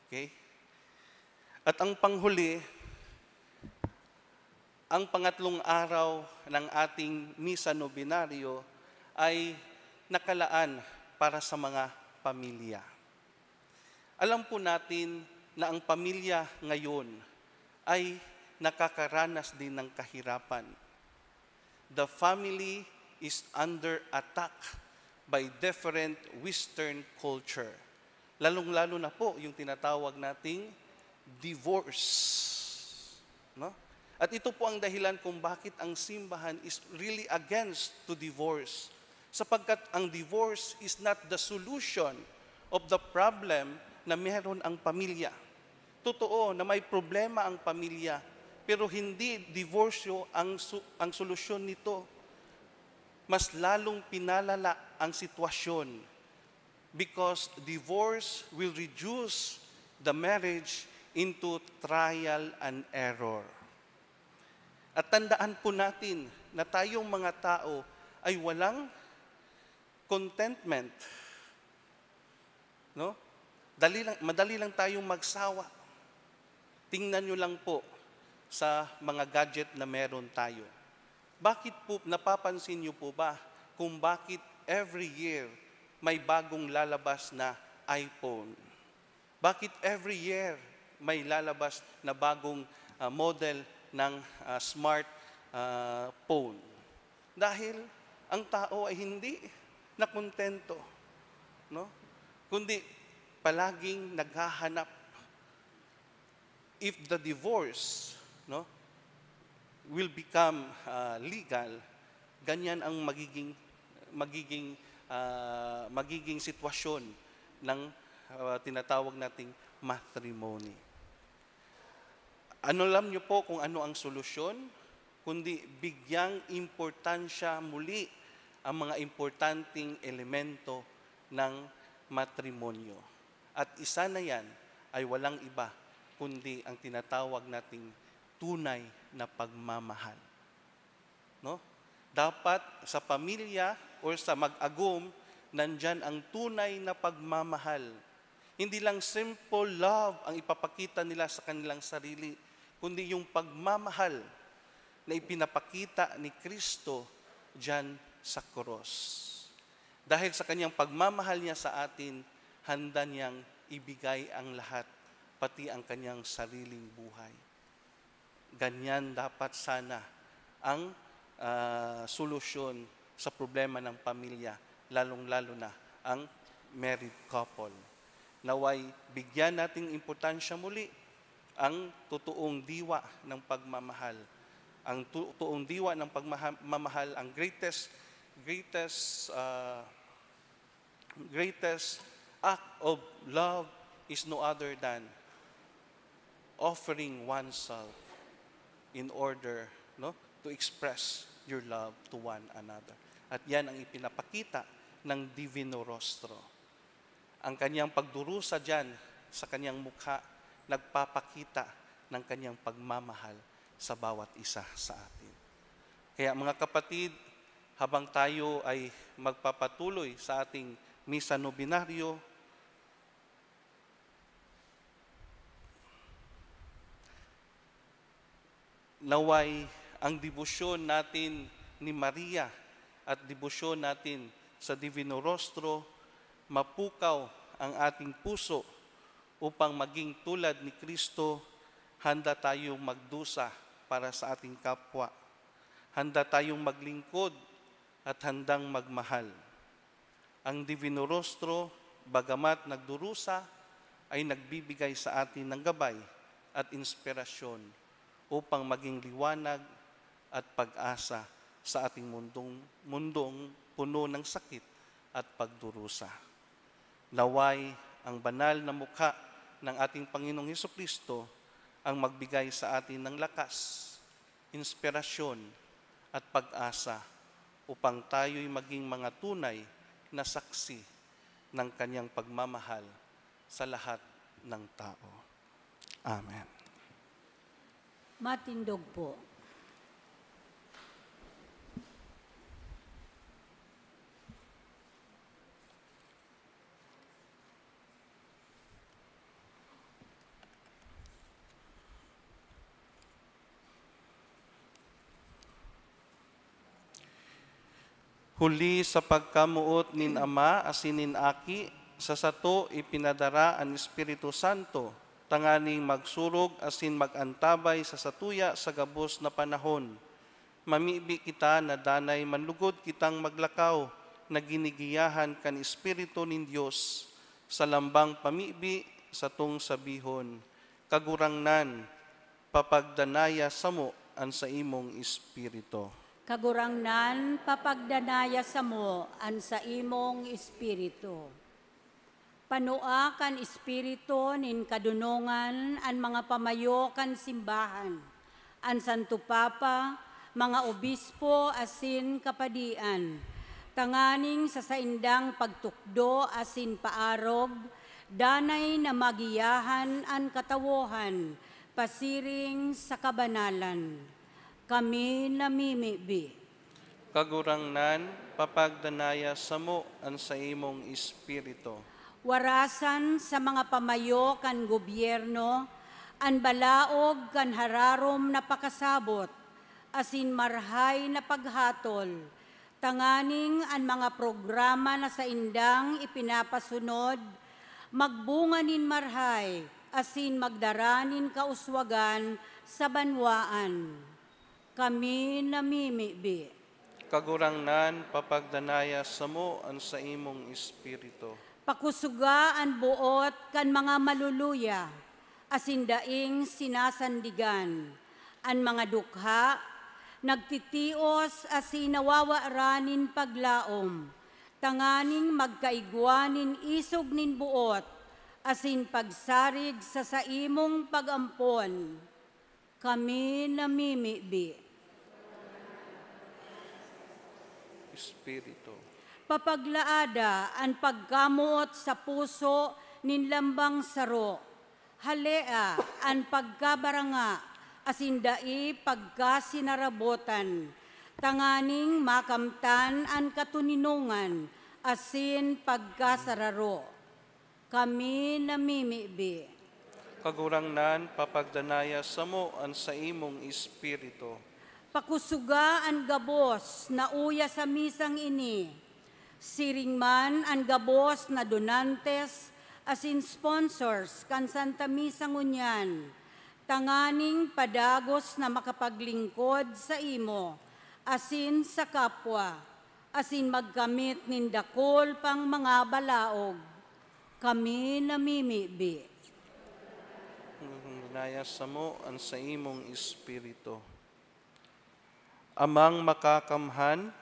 Okay? At ang panghuli, ang pangatlong araw ng ating Misa Novenario ay nakalaan para sa mga pamilya. Alam po natin na ang pamilya ngayon ay nakakaranas din ng kahirapan. The family is under attack by different Western culture, lalong-lalo na po yung tinatawag nating divorce, no? At ito po ang dahilan kung bakit ang simbahan is really against to divorce, sapagkat ang divorce is not the solution of the problem na meron ang pamilya. Totoo na may problema ang pamilya, pero hindi diborsyo ang su-, ang solusyon nito. Mas lalong pinalala ang sitwasyon, because divorce will reduce the marriage into trial and error. At tandaan po natin na tayong mga tao ay walang contentment, no? Dali lang, madali lang tayong magsawa. Tingnan nyo lang po sa mga gadget na meron tayo. Bakit po, napapansin nyo po ba kung bakit every year may bagong lalabas na iPhone? Bakit every year may lalabas na bagong, ah, model ng, ah, smart, ah, phone? Dahil ang tao ay hindi nakontento, no? Kundi palaging naghahanap. If the divorce, no, will become, ah, legal, ganyan ang magiging, magiging, ah, magiging sitwasyon ng, ah, tinatawag nating matrimony. Ano, alam niyo po kung ano ang solusyon? Kundi bigyang importansya muli ang mga importanteng elemento ng matrimonyo. At isa na yan ay walang iba kundi ang tinatawag nating tunay na pagmamahal. No? Dapat sa pamilya or sa mag-agom, nandyan ang tunay na pagmamahal. Hindi lang simple love ang ipapakita nila sa kanilang sarili, kundi yung pagmamahal na ipinapakita ni Kristo diyan sa krus. Dahil sa kanyang pagmamahal niya sa atin, handa niyang ibigay ang lahat, pati ang kanyang sariling buhay. Ganyan dapat sana ang, ah, solusyon sa problema ng pamilya, lalong-lalo na ang married couple. Naway, bigyan nating importansya muli ang totoong diwa ng pagmamahal. Ang to-, totoong diwa ng pagmaha-, mamahal, ang greatest Greatest, uh, greatest act of love is no other than offering oneself in order, no, to express your love to one another. At yan ang ipinapakita ng Divino Rostro. Ang kanyang pagdurusa diyan sa kanyang mukha nagpapakita ng kanyang pagmamahal sa bawat isa sa atin. Kaya, mga kapatid, habang tayo ay magpapatuloy sa ating Misa Novenario, naway ang debosyon natin ni Maria at debosyon natin sa Divino Rostro, mapukaw ang ating puso upang maging tulad ni Cristo, handa tayong magdusa para sa ating kapwa. Handa tayong maglingkod at handang magmahal. Ang Divino Rostro, bagamat nagdurusa, ay nagbibigay sa atin ng gabay at inspirasyon upang maging liwanag at pag-asa sa ating mundong, mundong puno ng sakit at pagdurusa. Naway ang banal na mukha ng ating Panginoong Hesukristo ang magbigay sa atin ng lakas, inspirasyon, at pag-asa upang tayo'y maging mga tunay na saksi ng kanyang pagmamahal sa lahat ng tao. Amen. Matindog po. Huli sa pagkamoot nin Ama asin nin Aki, sa sato ipinadara an Espiritu Santo, tanganing magsurog asin mag-antabay sa satuya sa gabos na panahon. Mamibi kita na danay manlugod kitang maglakaw na ginigiyahan kan Espiritu nin Dios, sa lambang pamibi satong sabihon, "Kagurangnan, papagdanaya samo an saimong espiritu." Kagurangnan, papagdanaya samo an saimong espiritu. Panua kan espiritu nin kadonongan an mga pamayo kan simbahan, an Santo Papa, mga obispo asin kapadian, tanganing sa saindang pagtukdo asin paarog, danay na magiyahan an katawohan pasiring sa kabanalan. Kami namimibi. Kagurangnan, papagdanaya samo an saimong espiritu. Warasan sa mga pamayo kan gobyerno an balaog kan hararom na pakasabot asin marhay na paghatol, tanganing an mga programa na saindang ipinapasunod magbunga nin marhay asin magdara nin kauswagan sa banwaan. Kami namimibi. Kagurangnan, papagdanaya samo an saimong espiritu. Pakusuga an boot kan mga maluluya asin daing sinasandigan, an mga dukha, nagtitios asin nawawara nin paglaom, tanganing magkaigwa nin isog nin boot asin pagsarig sa saimong pag-ampon. Kami namimibi. Espiritu. Papaglaada an pagkamoot sa puso nin lambang saro. Halea an pagkabaranga asin dai pagkasinarabotan, tanganing makamtan an katoninongan asin pagkasararo. Kami namimibi. Kagurangnan, papagdanaya samo an saimong espiritu. Pakusuga an gabos na uya sa misang ini. Siring man an gabos na donantes asin sponsors kan Santa Misa ngunyan, tanganing padagos na makapaglingkod saimo asin sa kapwa, asin magkamit nin dakul pang mga balaog. Kami namimibi. Danaya samo an saimong espiritu. Amang makakamhan,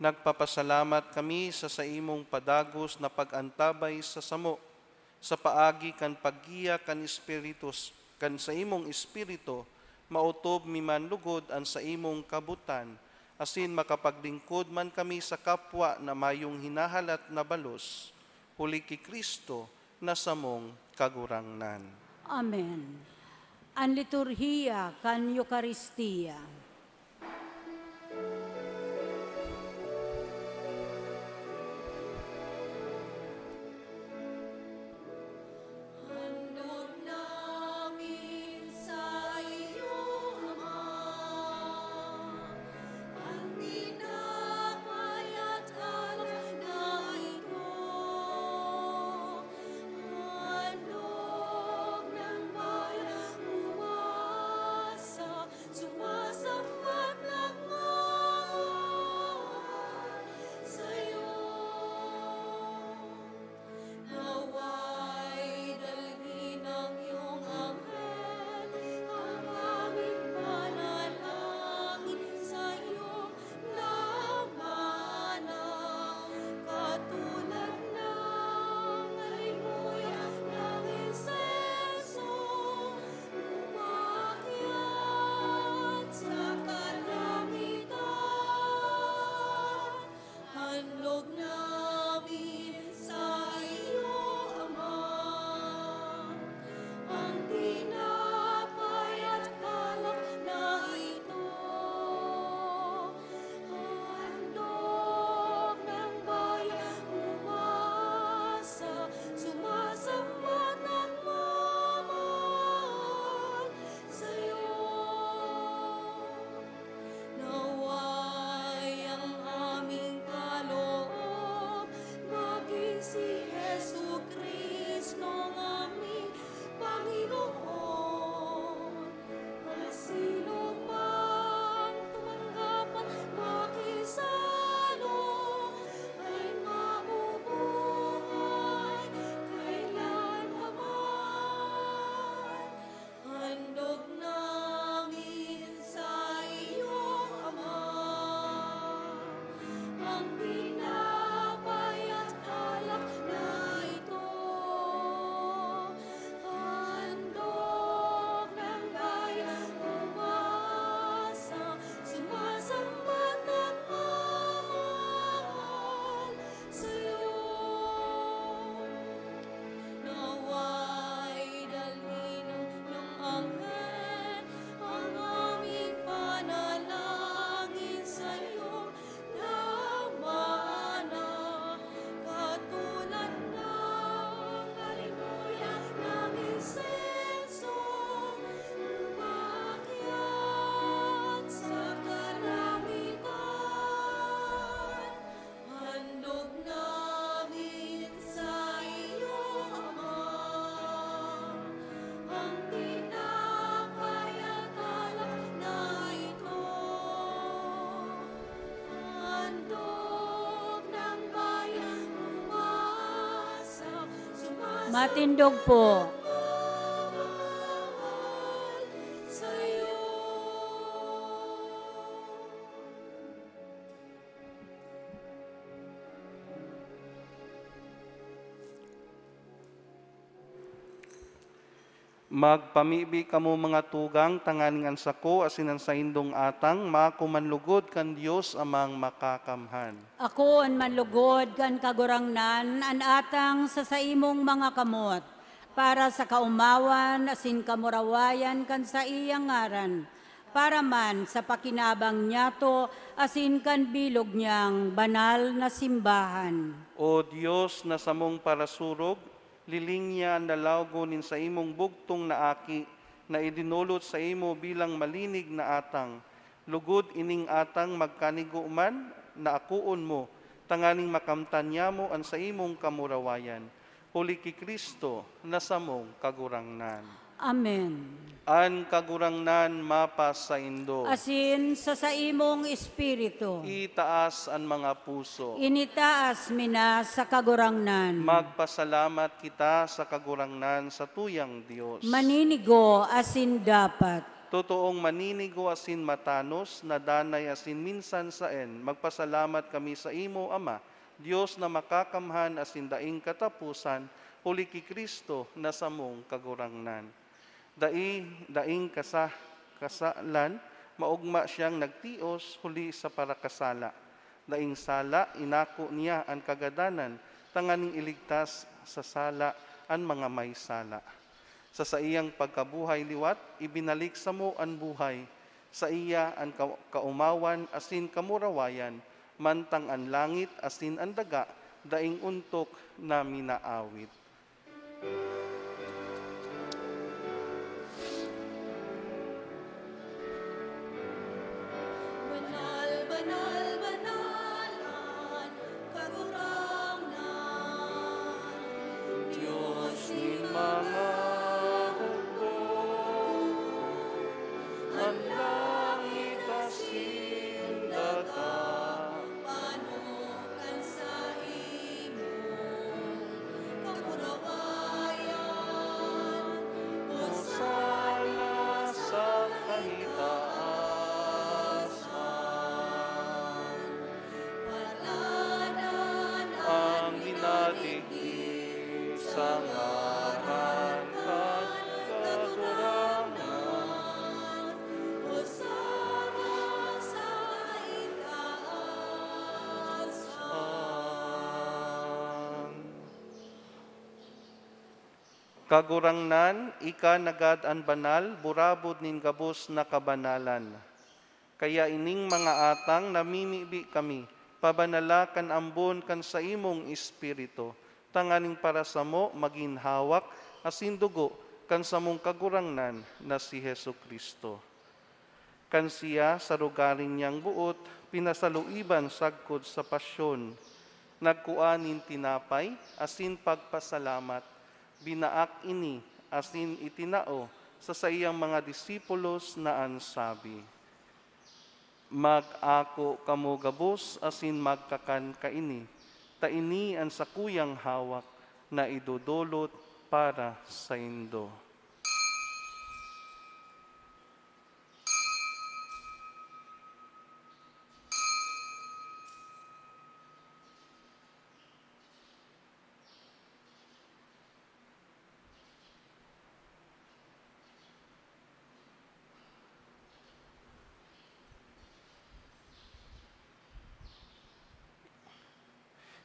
Nagpapasalamat kami sa saimong padagos na pag-antabay sa samo, sa paagi kan paggiya kan Espiritu s-, kan saimong Espiritu, maotob mi man lugod an saimong kabotan, asin makapaglingkod man kami sa kapwa na mayong hinahalat na balos, huli ki Cristo na samong Kagurangnan. Amen. An liturhiya kan Eukaristia. Handog namin sa iyo, Ama, an tinapay at alak na ito. Handog ng bayang umasa, sumasambat, nagmamahal sa'yo. Nawa'y dalhin ng iyong anghel ang aming panalangin sa'yo. Labanan, katulad ng haleluya ng insenso, umakyat sa kalangitan. Handog namin sa iyo, Ama, ang tinapay at alak na ito. Handog ng bayang umasa, sumasambat, nagmamahal sa'yo. Nawa'y ang aming kaloob maging si Jesu-Cristong aming Panginoon. At sino mang tumanggap at makisalo ay mabubuhay kailanman. Handog namin sa iyo, Ama, ang tinapay at alak na ito. Handog ng bayang umasa, sumasambat, nagmamahal sa'yo. Nawa'y dalhin ng anghel ang aming panalangin sa'yo. Tama na, katulad ng haleluya ng insenso, umakyat sa kalangitan. Handog namin sa iyo, Ama, ang tinapay at alak na ito. Handog ng bayang umasa, sumasambat, Matindog po. Nagmamahal sa'yo. Magpamibi kamo, mga tugang, tanganing an sako asin an saindong atang maako man lugod kan Dios Amang Makakamhan. Akoon man lugod kan Kagurangnan an atang sa saimong mga kamot, para sa kaomawan asin kamurawayan kan saiyang ngaran, para man sa pakinabang niyato asin kan bilog niyang banal na simbahan. O Dios na samong parasurog, lilingya an lalawogon nin saimong bugtong na Aki na idinolot saimo bilang malinig na atang. Lugod ining atang magkanigo man na akoon mo, tanganing makamtan niyamo an saimong kamurawayan. Huli ki Cristo na samong Kagurangnan. Amen. An Kagurangnan mapasaindo. Asin sa saimong espiritu. Itaas an mga puso. Initaas mi na sa Kagurangnan. Magpasalamat kita sa Kagurangnan, sa tuyang Dios. Maninigo asin dapat. Totoong maninigo asin matanos na danay asin minsan saen, magpasalamat kami saimo, Ama, Dios na makakamhan asin daing kataposan, huli ki Cristo na samong Kagurangnan. Dai, daing kasa-, kasalan, maogma siyang nagtios huli sa parakasala. Daing sala, inako niya an kagadanan tanganing iligtas sa sala an mga may sala. Sa saiyang pagkabuhay liwat, ibinalik samo an buhay. Saiya an ka-, kaomawan asin kamurawayan, mantang an langit asin an daga daing ontok na minaawit. Banal, banal, banal an Kagurangnan, Dios nin mga hukbo. An langit asin daga pano kan saimong kamurawayan. Hosana sa kaitaasan. Paladan an minadigdi sa ngaran kan Kagurangnan. Hosana sa kaitaasan. Kagurangnan, ika nanggad an banal, burabod nin gabos na kabanalan. Kaya ining mga atang namimibi kami, pabanala kan ambon kan saimong Espiritu, tanganing para samo magin hawak asin dugo kan samong Kagurangnan na si Jesu-Cristo. Kan siya, sa rogaring niyang boot, pinasaluiban sagkod sa pasyon, nagkua nin tinapay asin pagpasalamat, binaak ini asin itinao sa saiyang mga disipulos na an sabi, "Mag-ako kamo gabos asin magkakan kaini, ta ini an sakuyang hawak na idodolot para saindo."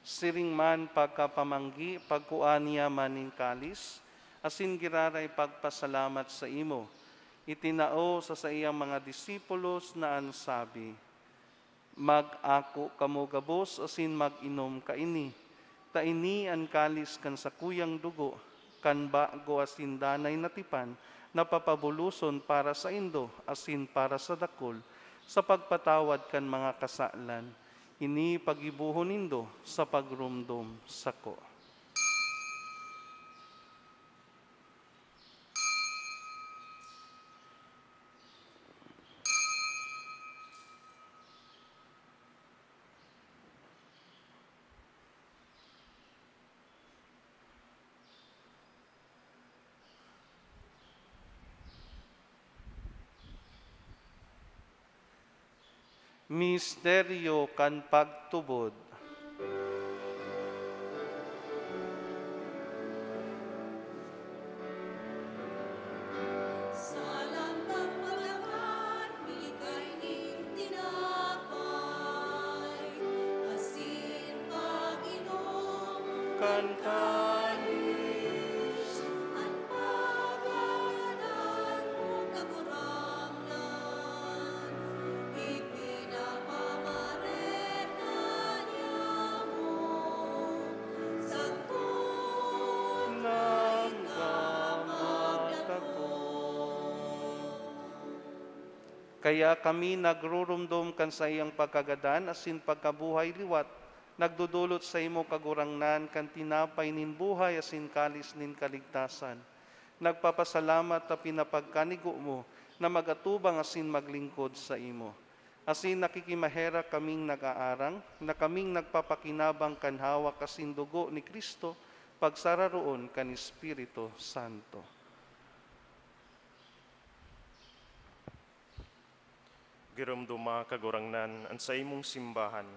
Siring man pagkapamanggi, pagkua niya man nin kalis, asin giraray pagpasalamat saimo, itinao sa saiyang mga disipulos na an sabi, "Mag-ako kamo gabos asin mag-inom kaini, ta ini an kalis kan sakuyang dugo kan bago asin danay na tipan na papabuloson para saindo asin para sa dakul sa pagpatawad kan mga kasalan. Ini paggibohon nindo sa pagromdom sako." Misteryo kan pagtubod. Sa lambang paglakan, bigay nin tinapay, asin pag-inom kan kalis, an pagkagadan mo, Kagurangnan, ipinapamareta niamo sagkod na ika magdakop. Kaya kami nagruromdom kan saiyang pagkagadan asin pagkabuhay liwat, nagdodolot saimo, Kagurangnan, kan tinapay nin buhay asin kalis nin kaligtasan. Nagpapasalamat ta pinapagkanigo mo na mag-atubang asin maglingkod saimo. Asin nakikimaherak kaming nag-aarang na kaming nagpapakinabang kan hawak asin dugo ni Cristo, pagsararoon kan Espiritu Santo. Giromdoma, Kagurangnan, an saimong simbahan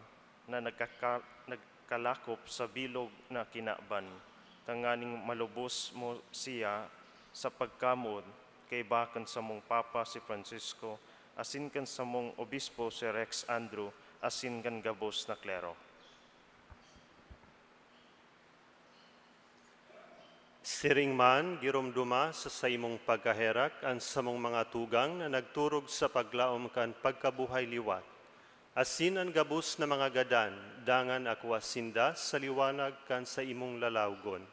na nagkaka-, nagkalakop sa bilog na kinaban, tanganing malubos mo siya sa pagkamoot kaiba kan samong Papa si Francisco, asin kan samong Obispo si Rex Andrew, asin kan gabos na klero. Siring man, giromdoma sa saimong pagkaherak an samong mga tugang na nagturog sa paglaom kan pagkabuhay liwat, asin an gabos na mga gadan, dangan akua sinda sa liwanag kan saimong lalawgon.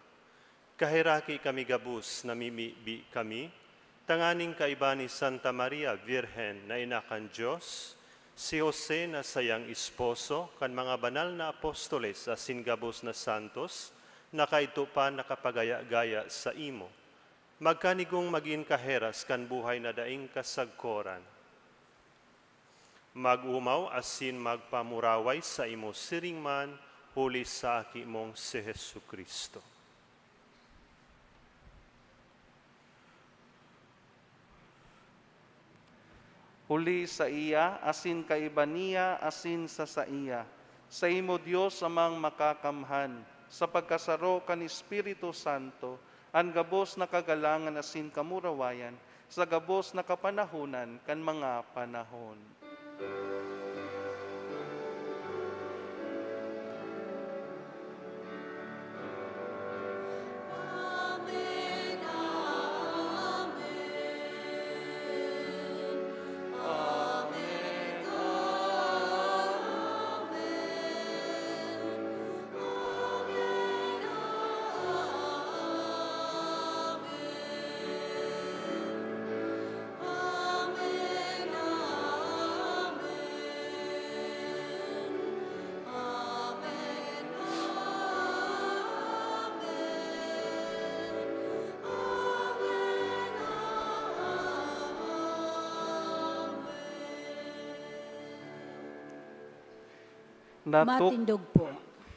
Kaheraki kami gabos, namimibi kami, tanganing kaiba ni Santa Maria Birhen na ina kan Dios, si Jose na sayang esposo, kan mga banal na apostoles asin gabos na santos na kaidto pa nakapagaya-gaya saimo, magkanigong magin kaheras kan buhay na daing kasagkoran. Mag-omaw asin magpamuraway saimo siring man, huli sa Aki mong si Jesu-Cristo. Huli saiya, asin kaiba niya, asin sa saiya, saimo, Dios Amang Makakamhan, sa pagkasaro kan Espiritu Santo, an gabos na kagalangan asin kamurawayan, sa gabos na kapanahonan kan mga panahon. Natuk-, Matindog po.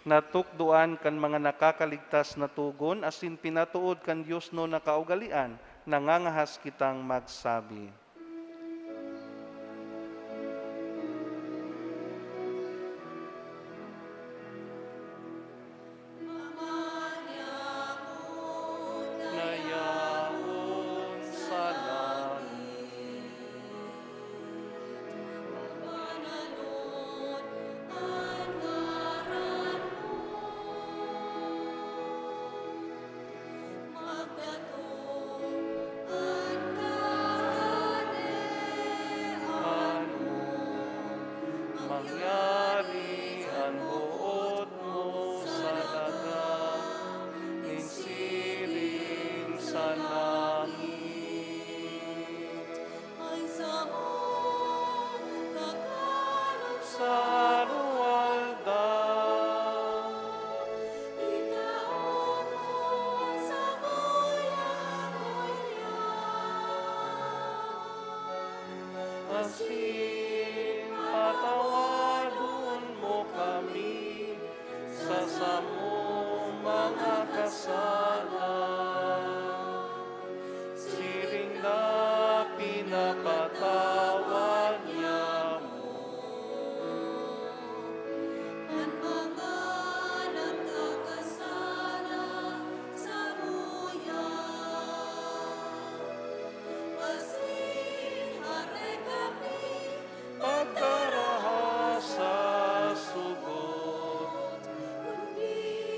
Natukdoan kan mga nakakaligtas na togon asin pinatood kan diosnon na kaugalean, nangangahas kitang magsabi. Mangyari an boot mo sa daga nin siring sa langit. An samong kakanon sa aroaldaw, itao mo an samuyang ngunyan. Asin patawadon mo kami sa samong mga kasala, siring na pinapatawad niamo an mga nagkakasala samuya. Asin hare kami pagkaraha sa sugot, kundi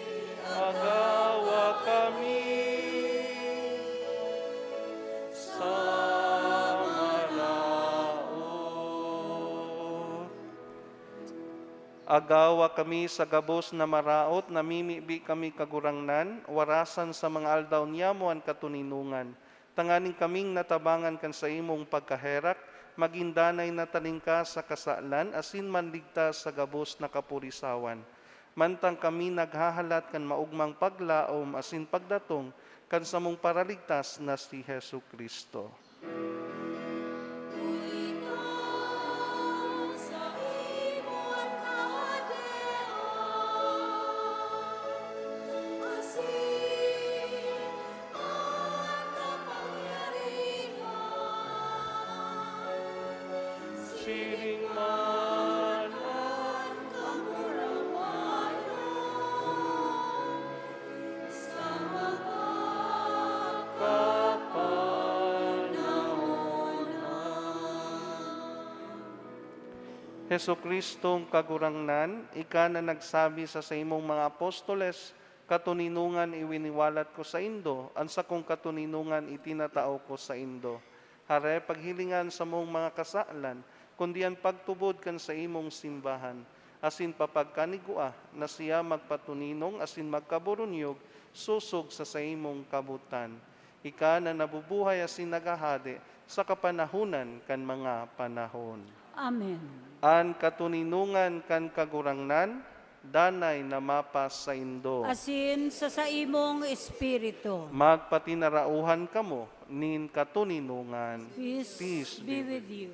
agawa kami sa maraot. Agawa kami sa gabos na maraot, namimibi kami, Kagurangnan, warasan sa mga aldaw niyamo an katoninongan, tanganing kaming natabangan kan saimong pagkaherak, magin danay na talingkas sa kasalan asin manligtas sa gabos na kapurisawan. Mantang kami naghahalat kan maogmang paglaom asin pagdatong kan samong Paraligtas na si Jesu-Cristo. Siring man an kamurawayan sa mga kapanahonan. Jesucristong Kagurangnan, ika na nagsabi sa saimong mga apostoles, "Katoninongan iwiniwalat ko saindo, an sakong katoninongan itinatao ko saindo." Hare, paghilinga an samong mga kasalan, kundi an pagtubod kan saimong simbahan, asin papagkanigua na siya magpatoninong asin magkaburunyog sosog sa saimong kabotan. Ika na nabubuhay asin naghahade sa kapanahonan kan mga panahon. Amen. An katoninongan kan Kagurangnan danay na mapasaindo. Asin sa saimong espiritu. Magpatinarauhan kamo nin katoninongan. Peace be with you.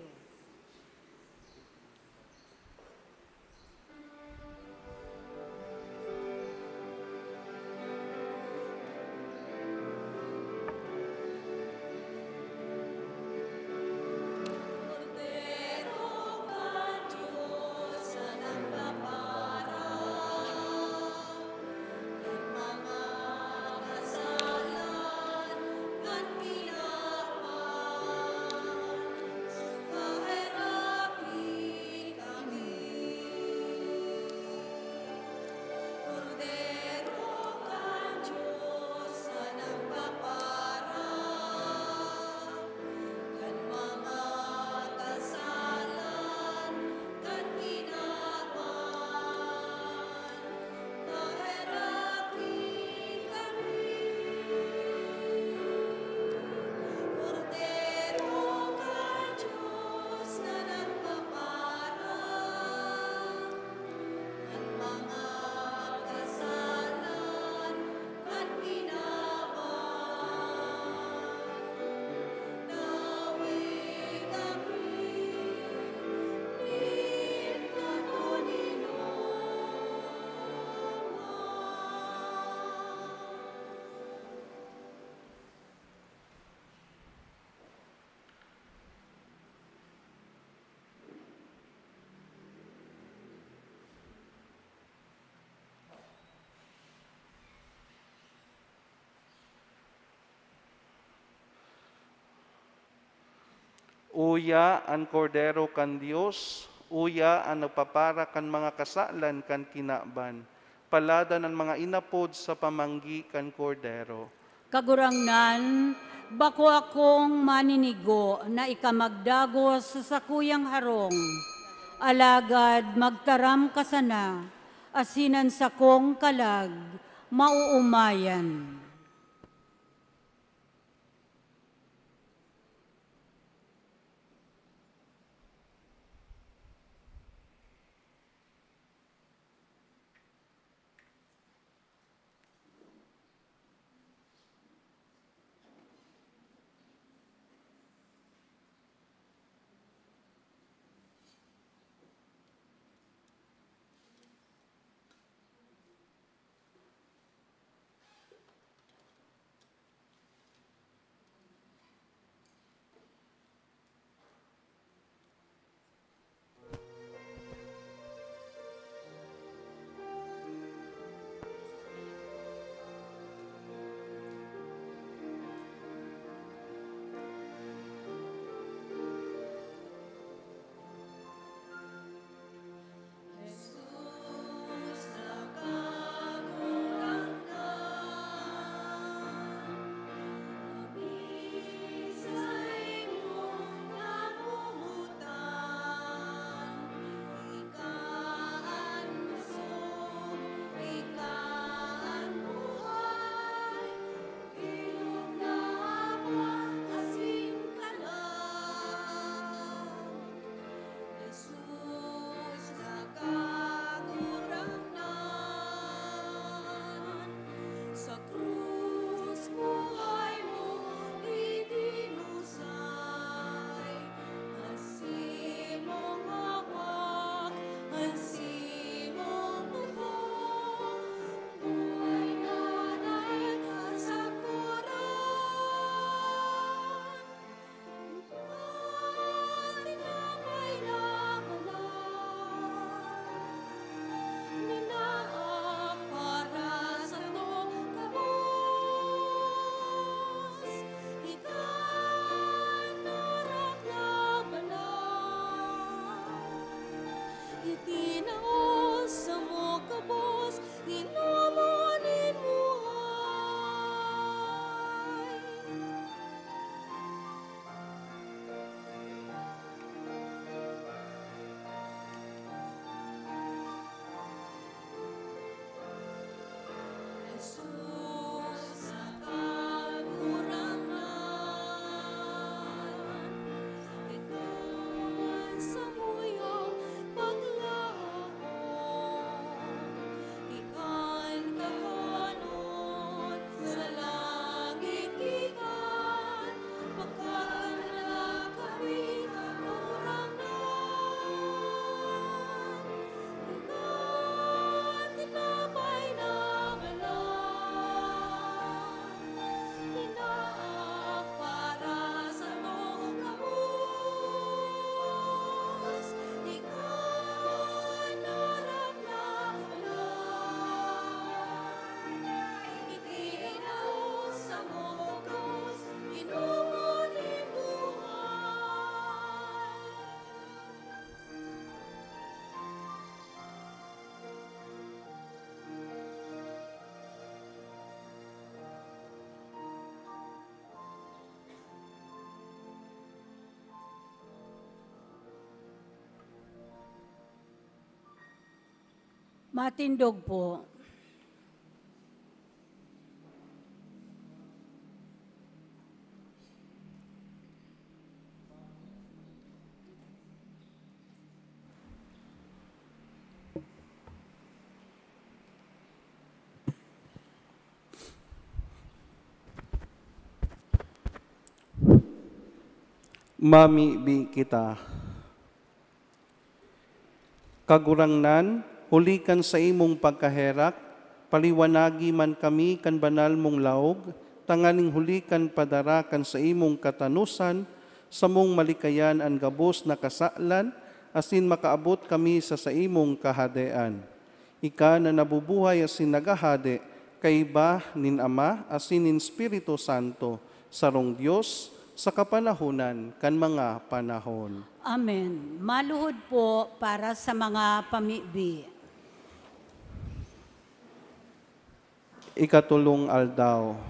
Uya an Kordero kan Dios, uya an nagpapara kan mga kasalan kan kinaban. Paladan an mga inapod sa pamanggi kan Kordero. Kagurangnan, bako akong maninigo na ika magdagos sa sakuyang harong, alagad magtaram ka sana, asin an sakong kalag maoomayan. Tinaos samo gabos, inomon nin buhay. Jesus, Kagurangnan, ito an samuyang paglaom. Ika an kakanon, sa langit gikan, pagkakan na kami, Kagurangnan. Ika an tinapay na ngalan, tinaak para sa samong gabos. Ika an aram na ngalan, itinaos samong gabos, inomon nin buhay. Matindog po. Mamibi kita. Kagurangnan, huli kan saimong pagkaherak, paliwanagi man kami kan banal mong laog, tanganing huli kan padara kan saimong katanosan, samong malikayan an gabos na kasalan, asin makaabot kami sa saimong Kahadean. Ika na nabubuhay asin naghahade, kaiba nin Ama asin nin Espiritu Santo, sarong Dios, sa kapanahonan kan mga panahon. Amen. Maluhod po para sa mga pamibi. Ikatolong aldaw.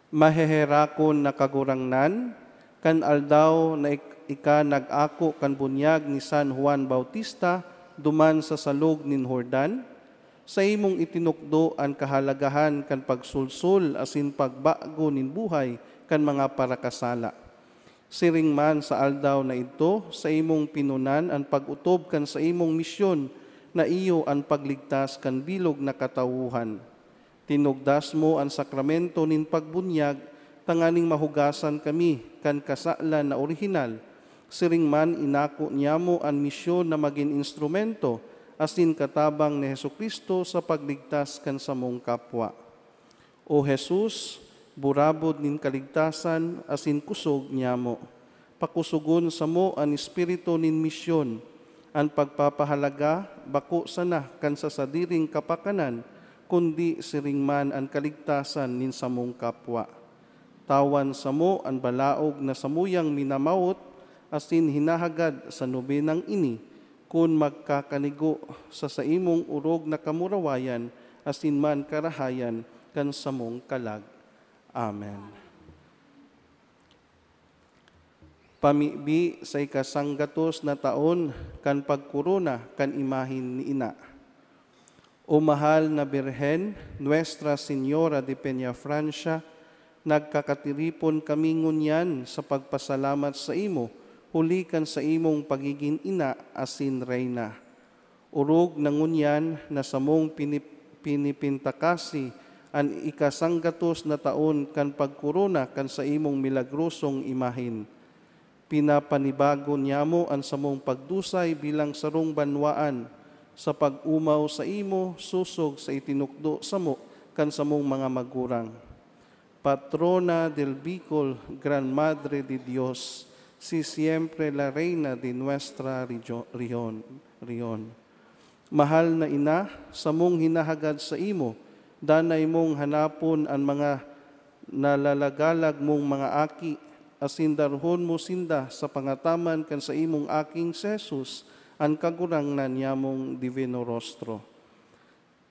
Maheherakon na Kagurangnan, kan aldaw na ik-, ika nag-ako kan bunyag ni San Juan Bautista duman sa Salog nin Jordan, saimong itinukdo an kahalagahan kan pagsulsol asin pagbago nin buhay kan mga parakasala. Siring man sa aldaw na idto, saimong pinunan an pag-otob kan saimong misyon na iyo an pagligtas kan bilog na katawohan. Tinugdas mo an sakramento nin pagbunyag tanganing mahugasan kami kan kasalan na orihinal. Siring man, inako niyamo an misyon na magin instrumento asin katabang ni Jesu-Cristo sa pagligtas kan samong kapwa. O Jesus, burabod nin kaligtasan asin kusog niyamo. Pakusogon samo an espiritu nin misyon, an pagpapahalaga bako sana kan sa sadiring kapakanan, kundi siring man an kaligtasan nin samong kapwa. Tawan samo an balaog na samuyang minamawot asin hinahagad sa nobenang ini, kun magkakanigo sa saimong orog na kamurawayan asin man karahayan kan samong kalag. Amen. Pamibi sa ikasanggatos na taon kan pagkorona kan imahen ni Ina. O mahal na Birhen, Nuestra Señora de Peñafrancia, nagkakatiripon kami ngunyan sa pagpasalamat saimo huli kan saimong pagigin ina asin reyna. Orog na ngunyan na samong pinip-, pinipintakasi an ikasanggatos na taon kan pagkorona kan saimong milagrosong imahen. Pinapanibago niyamo an samong pagdusay bilang sarong banwaan sa pag-omaw saimo sosog sa itinukdo samo kan samong mga magurang. Patrona del Bicol, Gran Madre de Dios, si siempre la Reina de nuestra regio-, rehiyon, rehiyon. Mahal na ina, samong hinahagad saimo, danay mong hanapon an mga nalalagalag mong mga aki, asin darhon mo sinda sa pangataman kan saimong Aking si Jesus, an Kagurangnan nyamong Divino Rostro.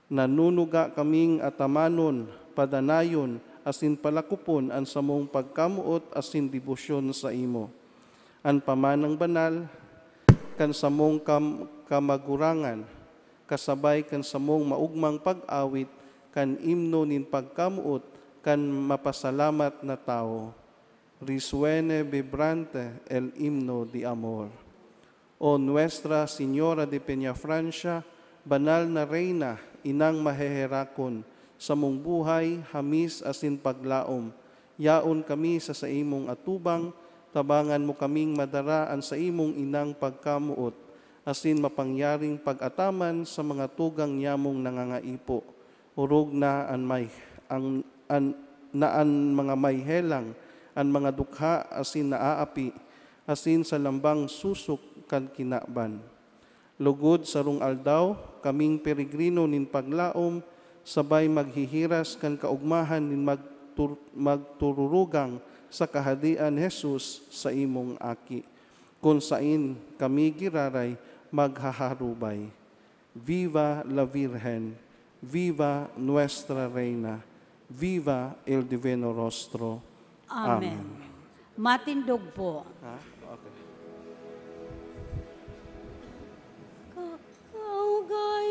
Nanunuga kaming atamanon, padanayon, asin palakopon an samong pagkamoot asin debosyon saimo. An pamanang banal kan samong kam-, kamagurangan, kasabay kan samong maogmang pag-awit kan imno nin pagkamoot kan mapasalamat na tawo. Risuene vibrante el himno de amor. O Nuestra Señora de Peñafrancia, banal na Reyna, inang maheherakon, samong buhay, hamis asin paglaom, yaon kami sa saimong atubang, tabangan mo kaming madara an saimong inang pagkamoot, asin mapangyaring pag-ataman sa mga tugang nyamong nangangaipo. Orog na an may, ang, an, na an mga may helang, an mga dukha asin naaapi, asin sa lambang susok kan kinaban. Lugod sarong aldaw, kaming peregrino nin paglaom, sabay maghihiras kan kaogmahan nin magtur-, magtururugang sa Kahadean ni Jesus, saimong Aki, kun sain kami giraray maghaharubay. Viva la Virgen! Viva Nuestra Reina! Viva el Divino Rostro! Amen. Amen. Matindog po. Ha? Okay. Ka-, kaugay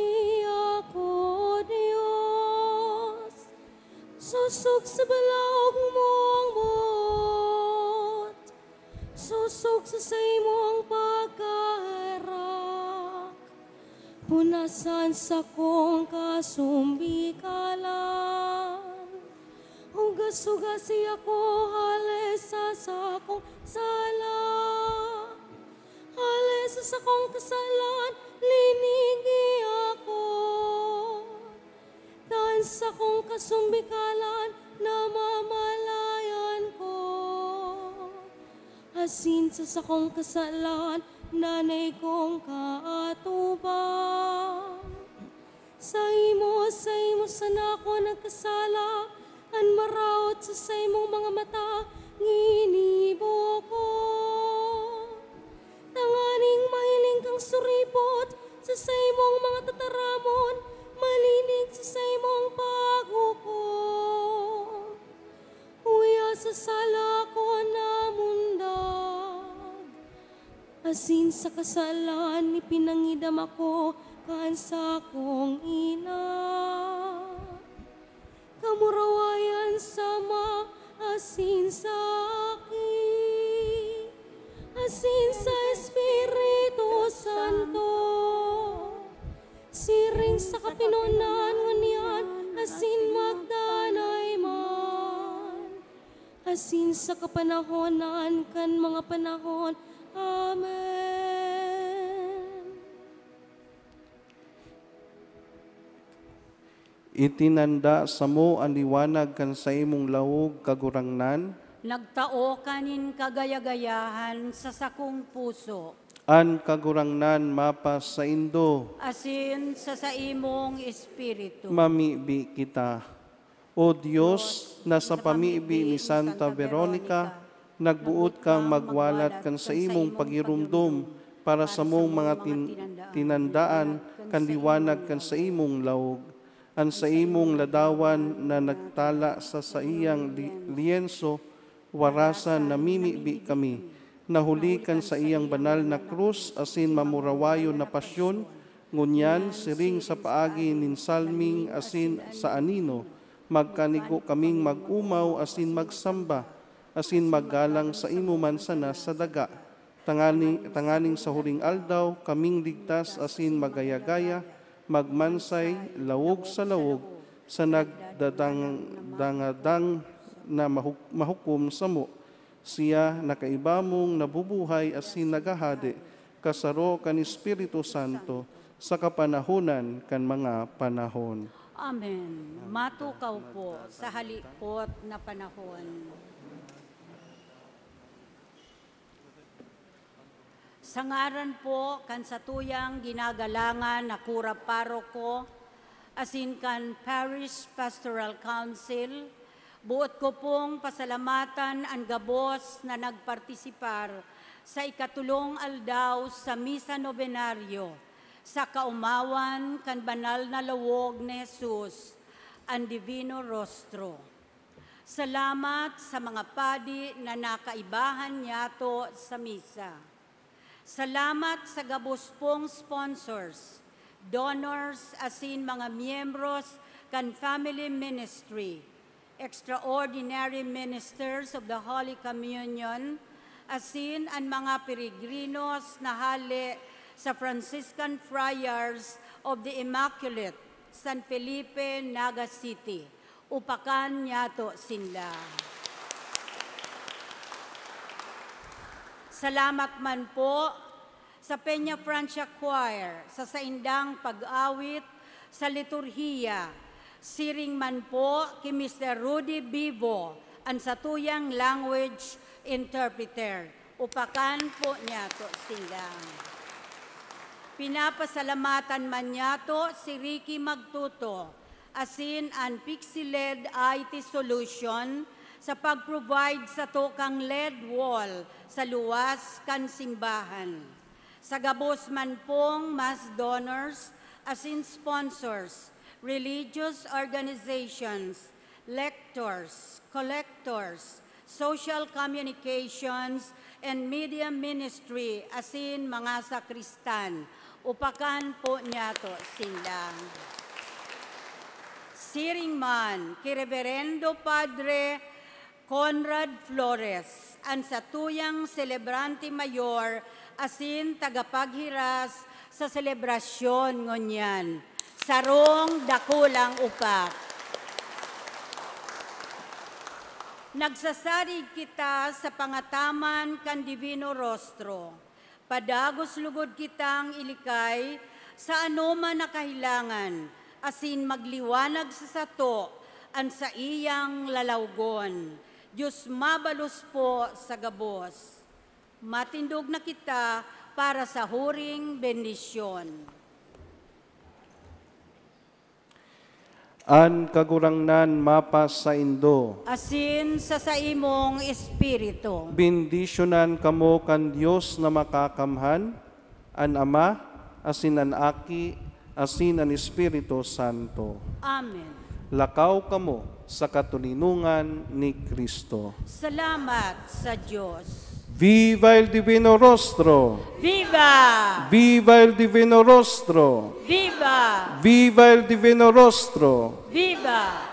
ako, Dios, sosog sa balaog mong boot, sosog sa saimong pagkaherak. Punasan sakong kasumbikalan. Hugas-hugasi ako hale sa sakong sala. Hale sa sakong kasalan, linigi ako. Kan sakong kasumbikalan, namamalayan ko. Asin sa sakong kasalan, nanay kong kaatubang. Saimo, saimo sana ako nagkasala, an maraot sa saimong mga mata, ginibo ko. Tanganing mahiling kang suripot sa saimong mga tataramon, malinig sa saimong paghukom. Uya sa sala ko namundag, asin sa kasalan ipinangidam ako kan sakong ina. Kamurawayan sa Ama asin sa Aki, asin sa Espiritu Santo, siring sa kapinonan ngunyan asin magdanay man, asin sa kapanahonan kan mga panahon. Amen. Itinanda samo an liwanag kan saimong lawog, Kagurangnan. Nagtao ka nin kagaya-gayahan sa sakong puso. An Kagurangnan mapasaindo. Asin sa saimong espiritu. Mamibi kita. O Dios, na sa pamibi ni Santa Veronica, nagboot kang magwalat kan saimong pagiromdom para samong mga tin-, tinandaan kan liwanag kan saimong lawog. An saimong ladawan na nagtala sa saiyang li-, liyenso, warasan namimibi kami, na huli kan saiyang banal na krus asin mamurawayon na pasyon, ngunyan, siring sa paagi nin salming asin sa anino, magkanigo kaming mag-omaw asin magsamba, asin maggalang saimo man sana sa daga, tangani, tanganing sa huring aldaw kaming ligtas asin magaya-gaya, magmansay, lawog sa lawog, sa nagdadang-, dangadang na mahu-, mahukom samo. Siya na kaiba mong nabubuhay asin naghahade, kasaro kan Espiritu Santo, sa kapanahonan kan mga panahon. Amen. Matukaw po sa halipot na panahon. Sa ngaran po kan satuyang ginagalangan na kura paroko, asin kan Parish Pastoral Council, boot ko pong pasalamatan an gabos na nagpartisipar Sa ikatulong aldaw sa Misa Novenario, sa kaomawan kan banal na lawog ni Jesus, an Divino Rostro. Salamat sa mga padi na nakaibahan niyato sa misa. Salamat sa gabos pong sponsors, donors, asin mga miyembros kan family ministry, extraordinary ministers of the Holy Communion, asin an mga peregrinos na hale sa Franciscan Friars of the Immaculate, San Felipe, Naga City. Upakan niyato sinda. Salamat man po sa Peña Francia Choir sa saindang pag-awit sa liturhiya. Siring man po ki Mister Rudy Bibo, an satuyang language interpreter. Upakan po niyato sinda. Pinapasalamatan man niyato si Ricky Magtuto, asin an Pixiled I T Solution sa pag-provide sato kan L E D wall sa luwas kan simbahan. Sa gabos man pong mass donors, asin sponsors, religious organizations, lectors, collectors, social communications, and media ministry, asin mga sakristan. Upakan po niyato sinda. Siring man ki Reverendo Padre Conrad Flores, an satuyang selebrante mayor asin tagapaghiras sa selebrasyon ngunyan. Sarong dakulang upak. Nagsasarig kita sa pangataman kan Divino Rostro. Padagos lugod kitang ilikay sa anoman na kahelangan, asin magliwanag sa sato an saiyang lalawgon. Dios mabalos po sa gabos. Matindog na kita para sa huring bendisyon. An Kagurangnan mapasaindo. Asin sa saimong espiritu. Bendisyonan kamo kan Dios na Makakamhan, an Ama, asin an Aki, asin an Espiritu Santo. Amen. Lakaw kamo sa katoninongan ni Cristo. Salamat sa Dios. Viva el Divino Rostro! Viva! Viva el Divino Rostro! Viva! Viva el Divino Rostro! Viva!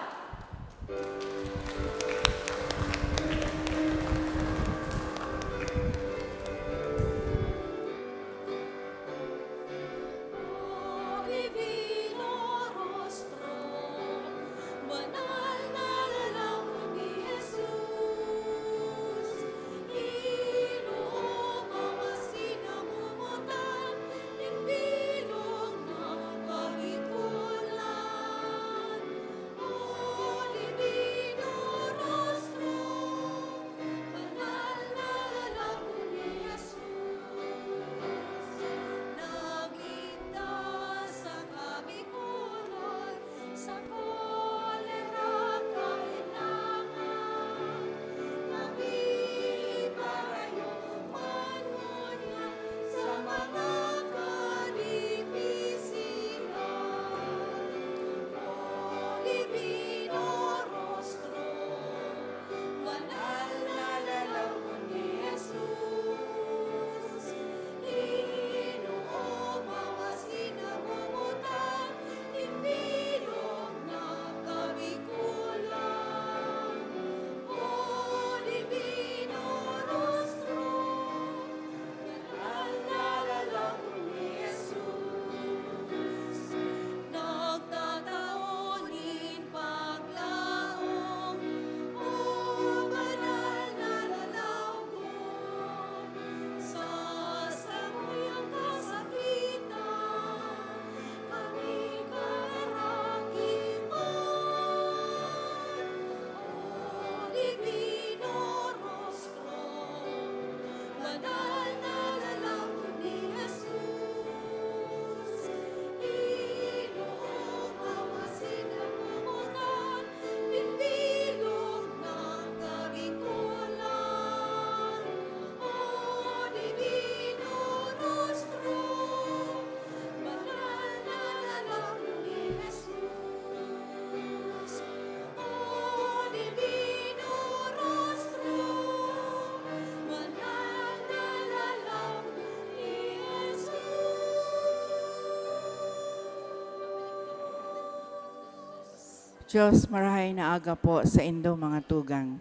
Diyos, marahay na aga po sa indo mga tugang.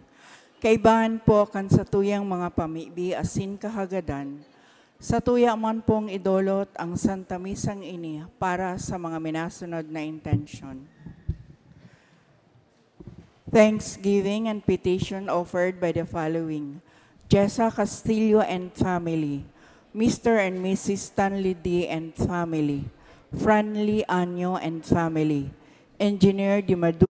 Kaibahan po kan satuyang mga pamibi asin kahagadan, satuya man pong idolot ang Santa Misang ini para sa mga minasunod na intensyon. Thanksgiving and petition offered by the following: Jessa Castillo and family, Mister and Missus Stanley D and family, Franly Anyo and family, Engineer Di Madu-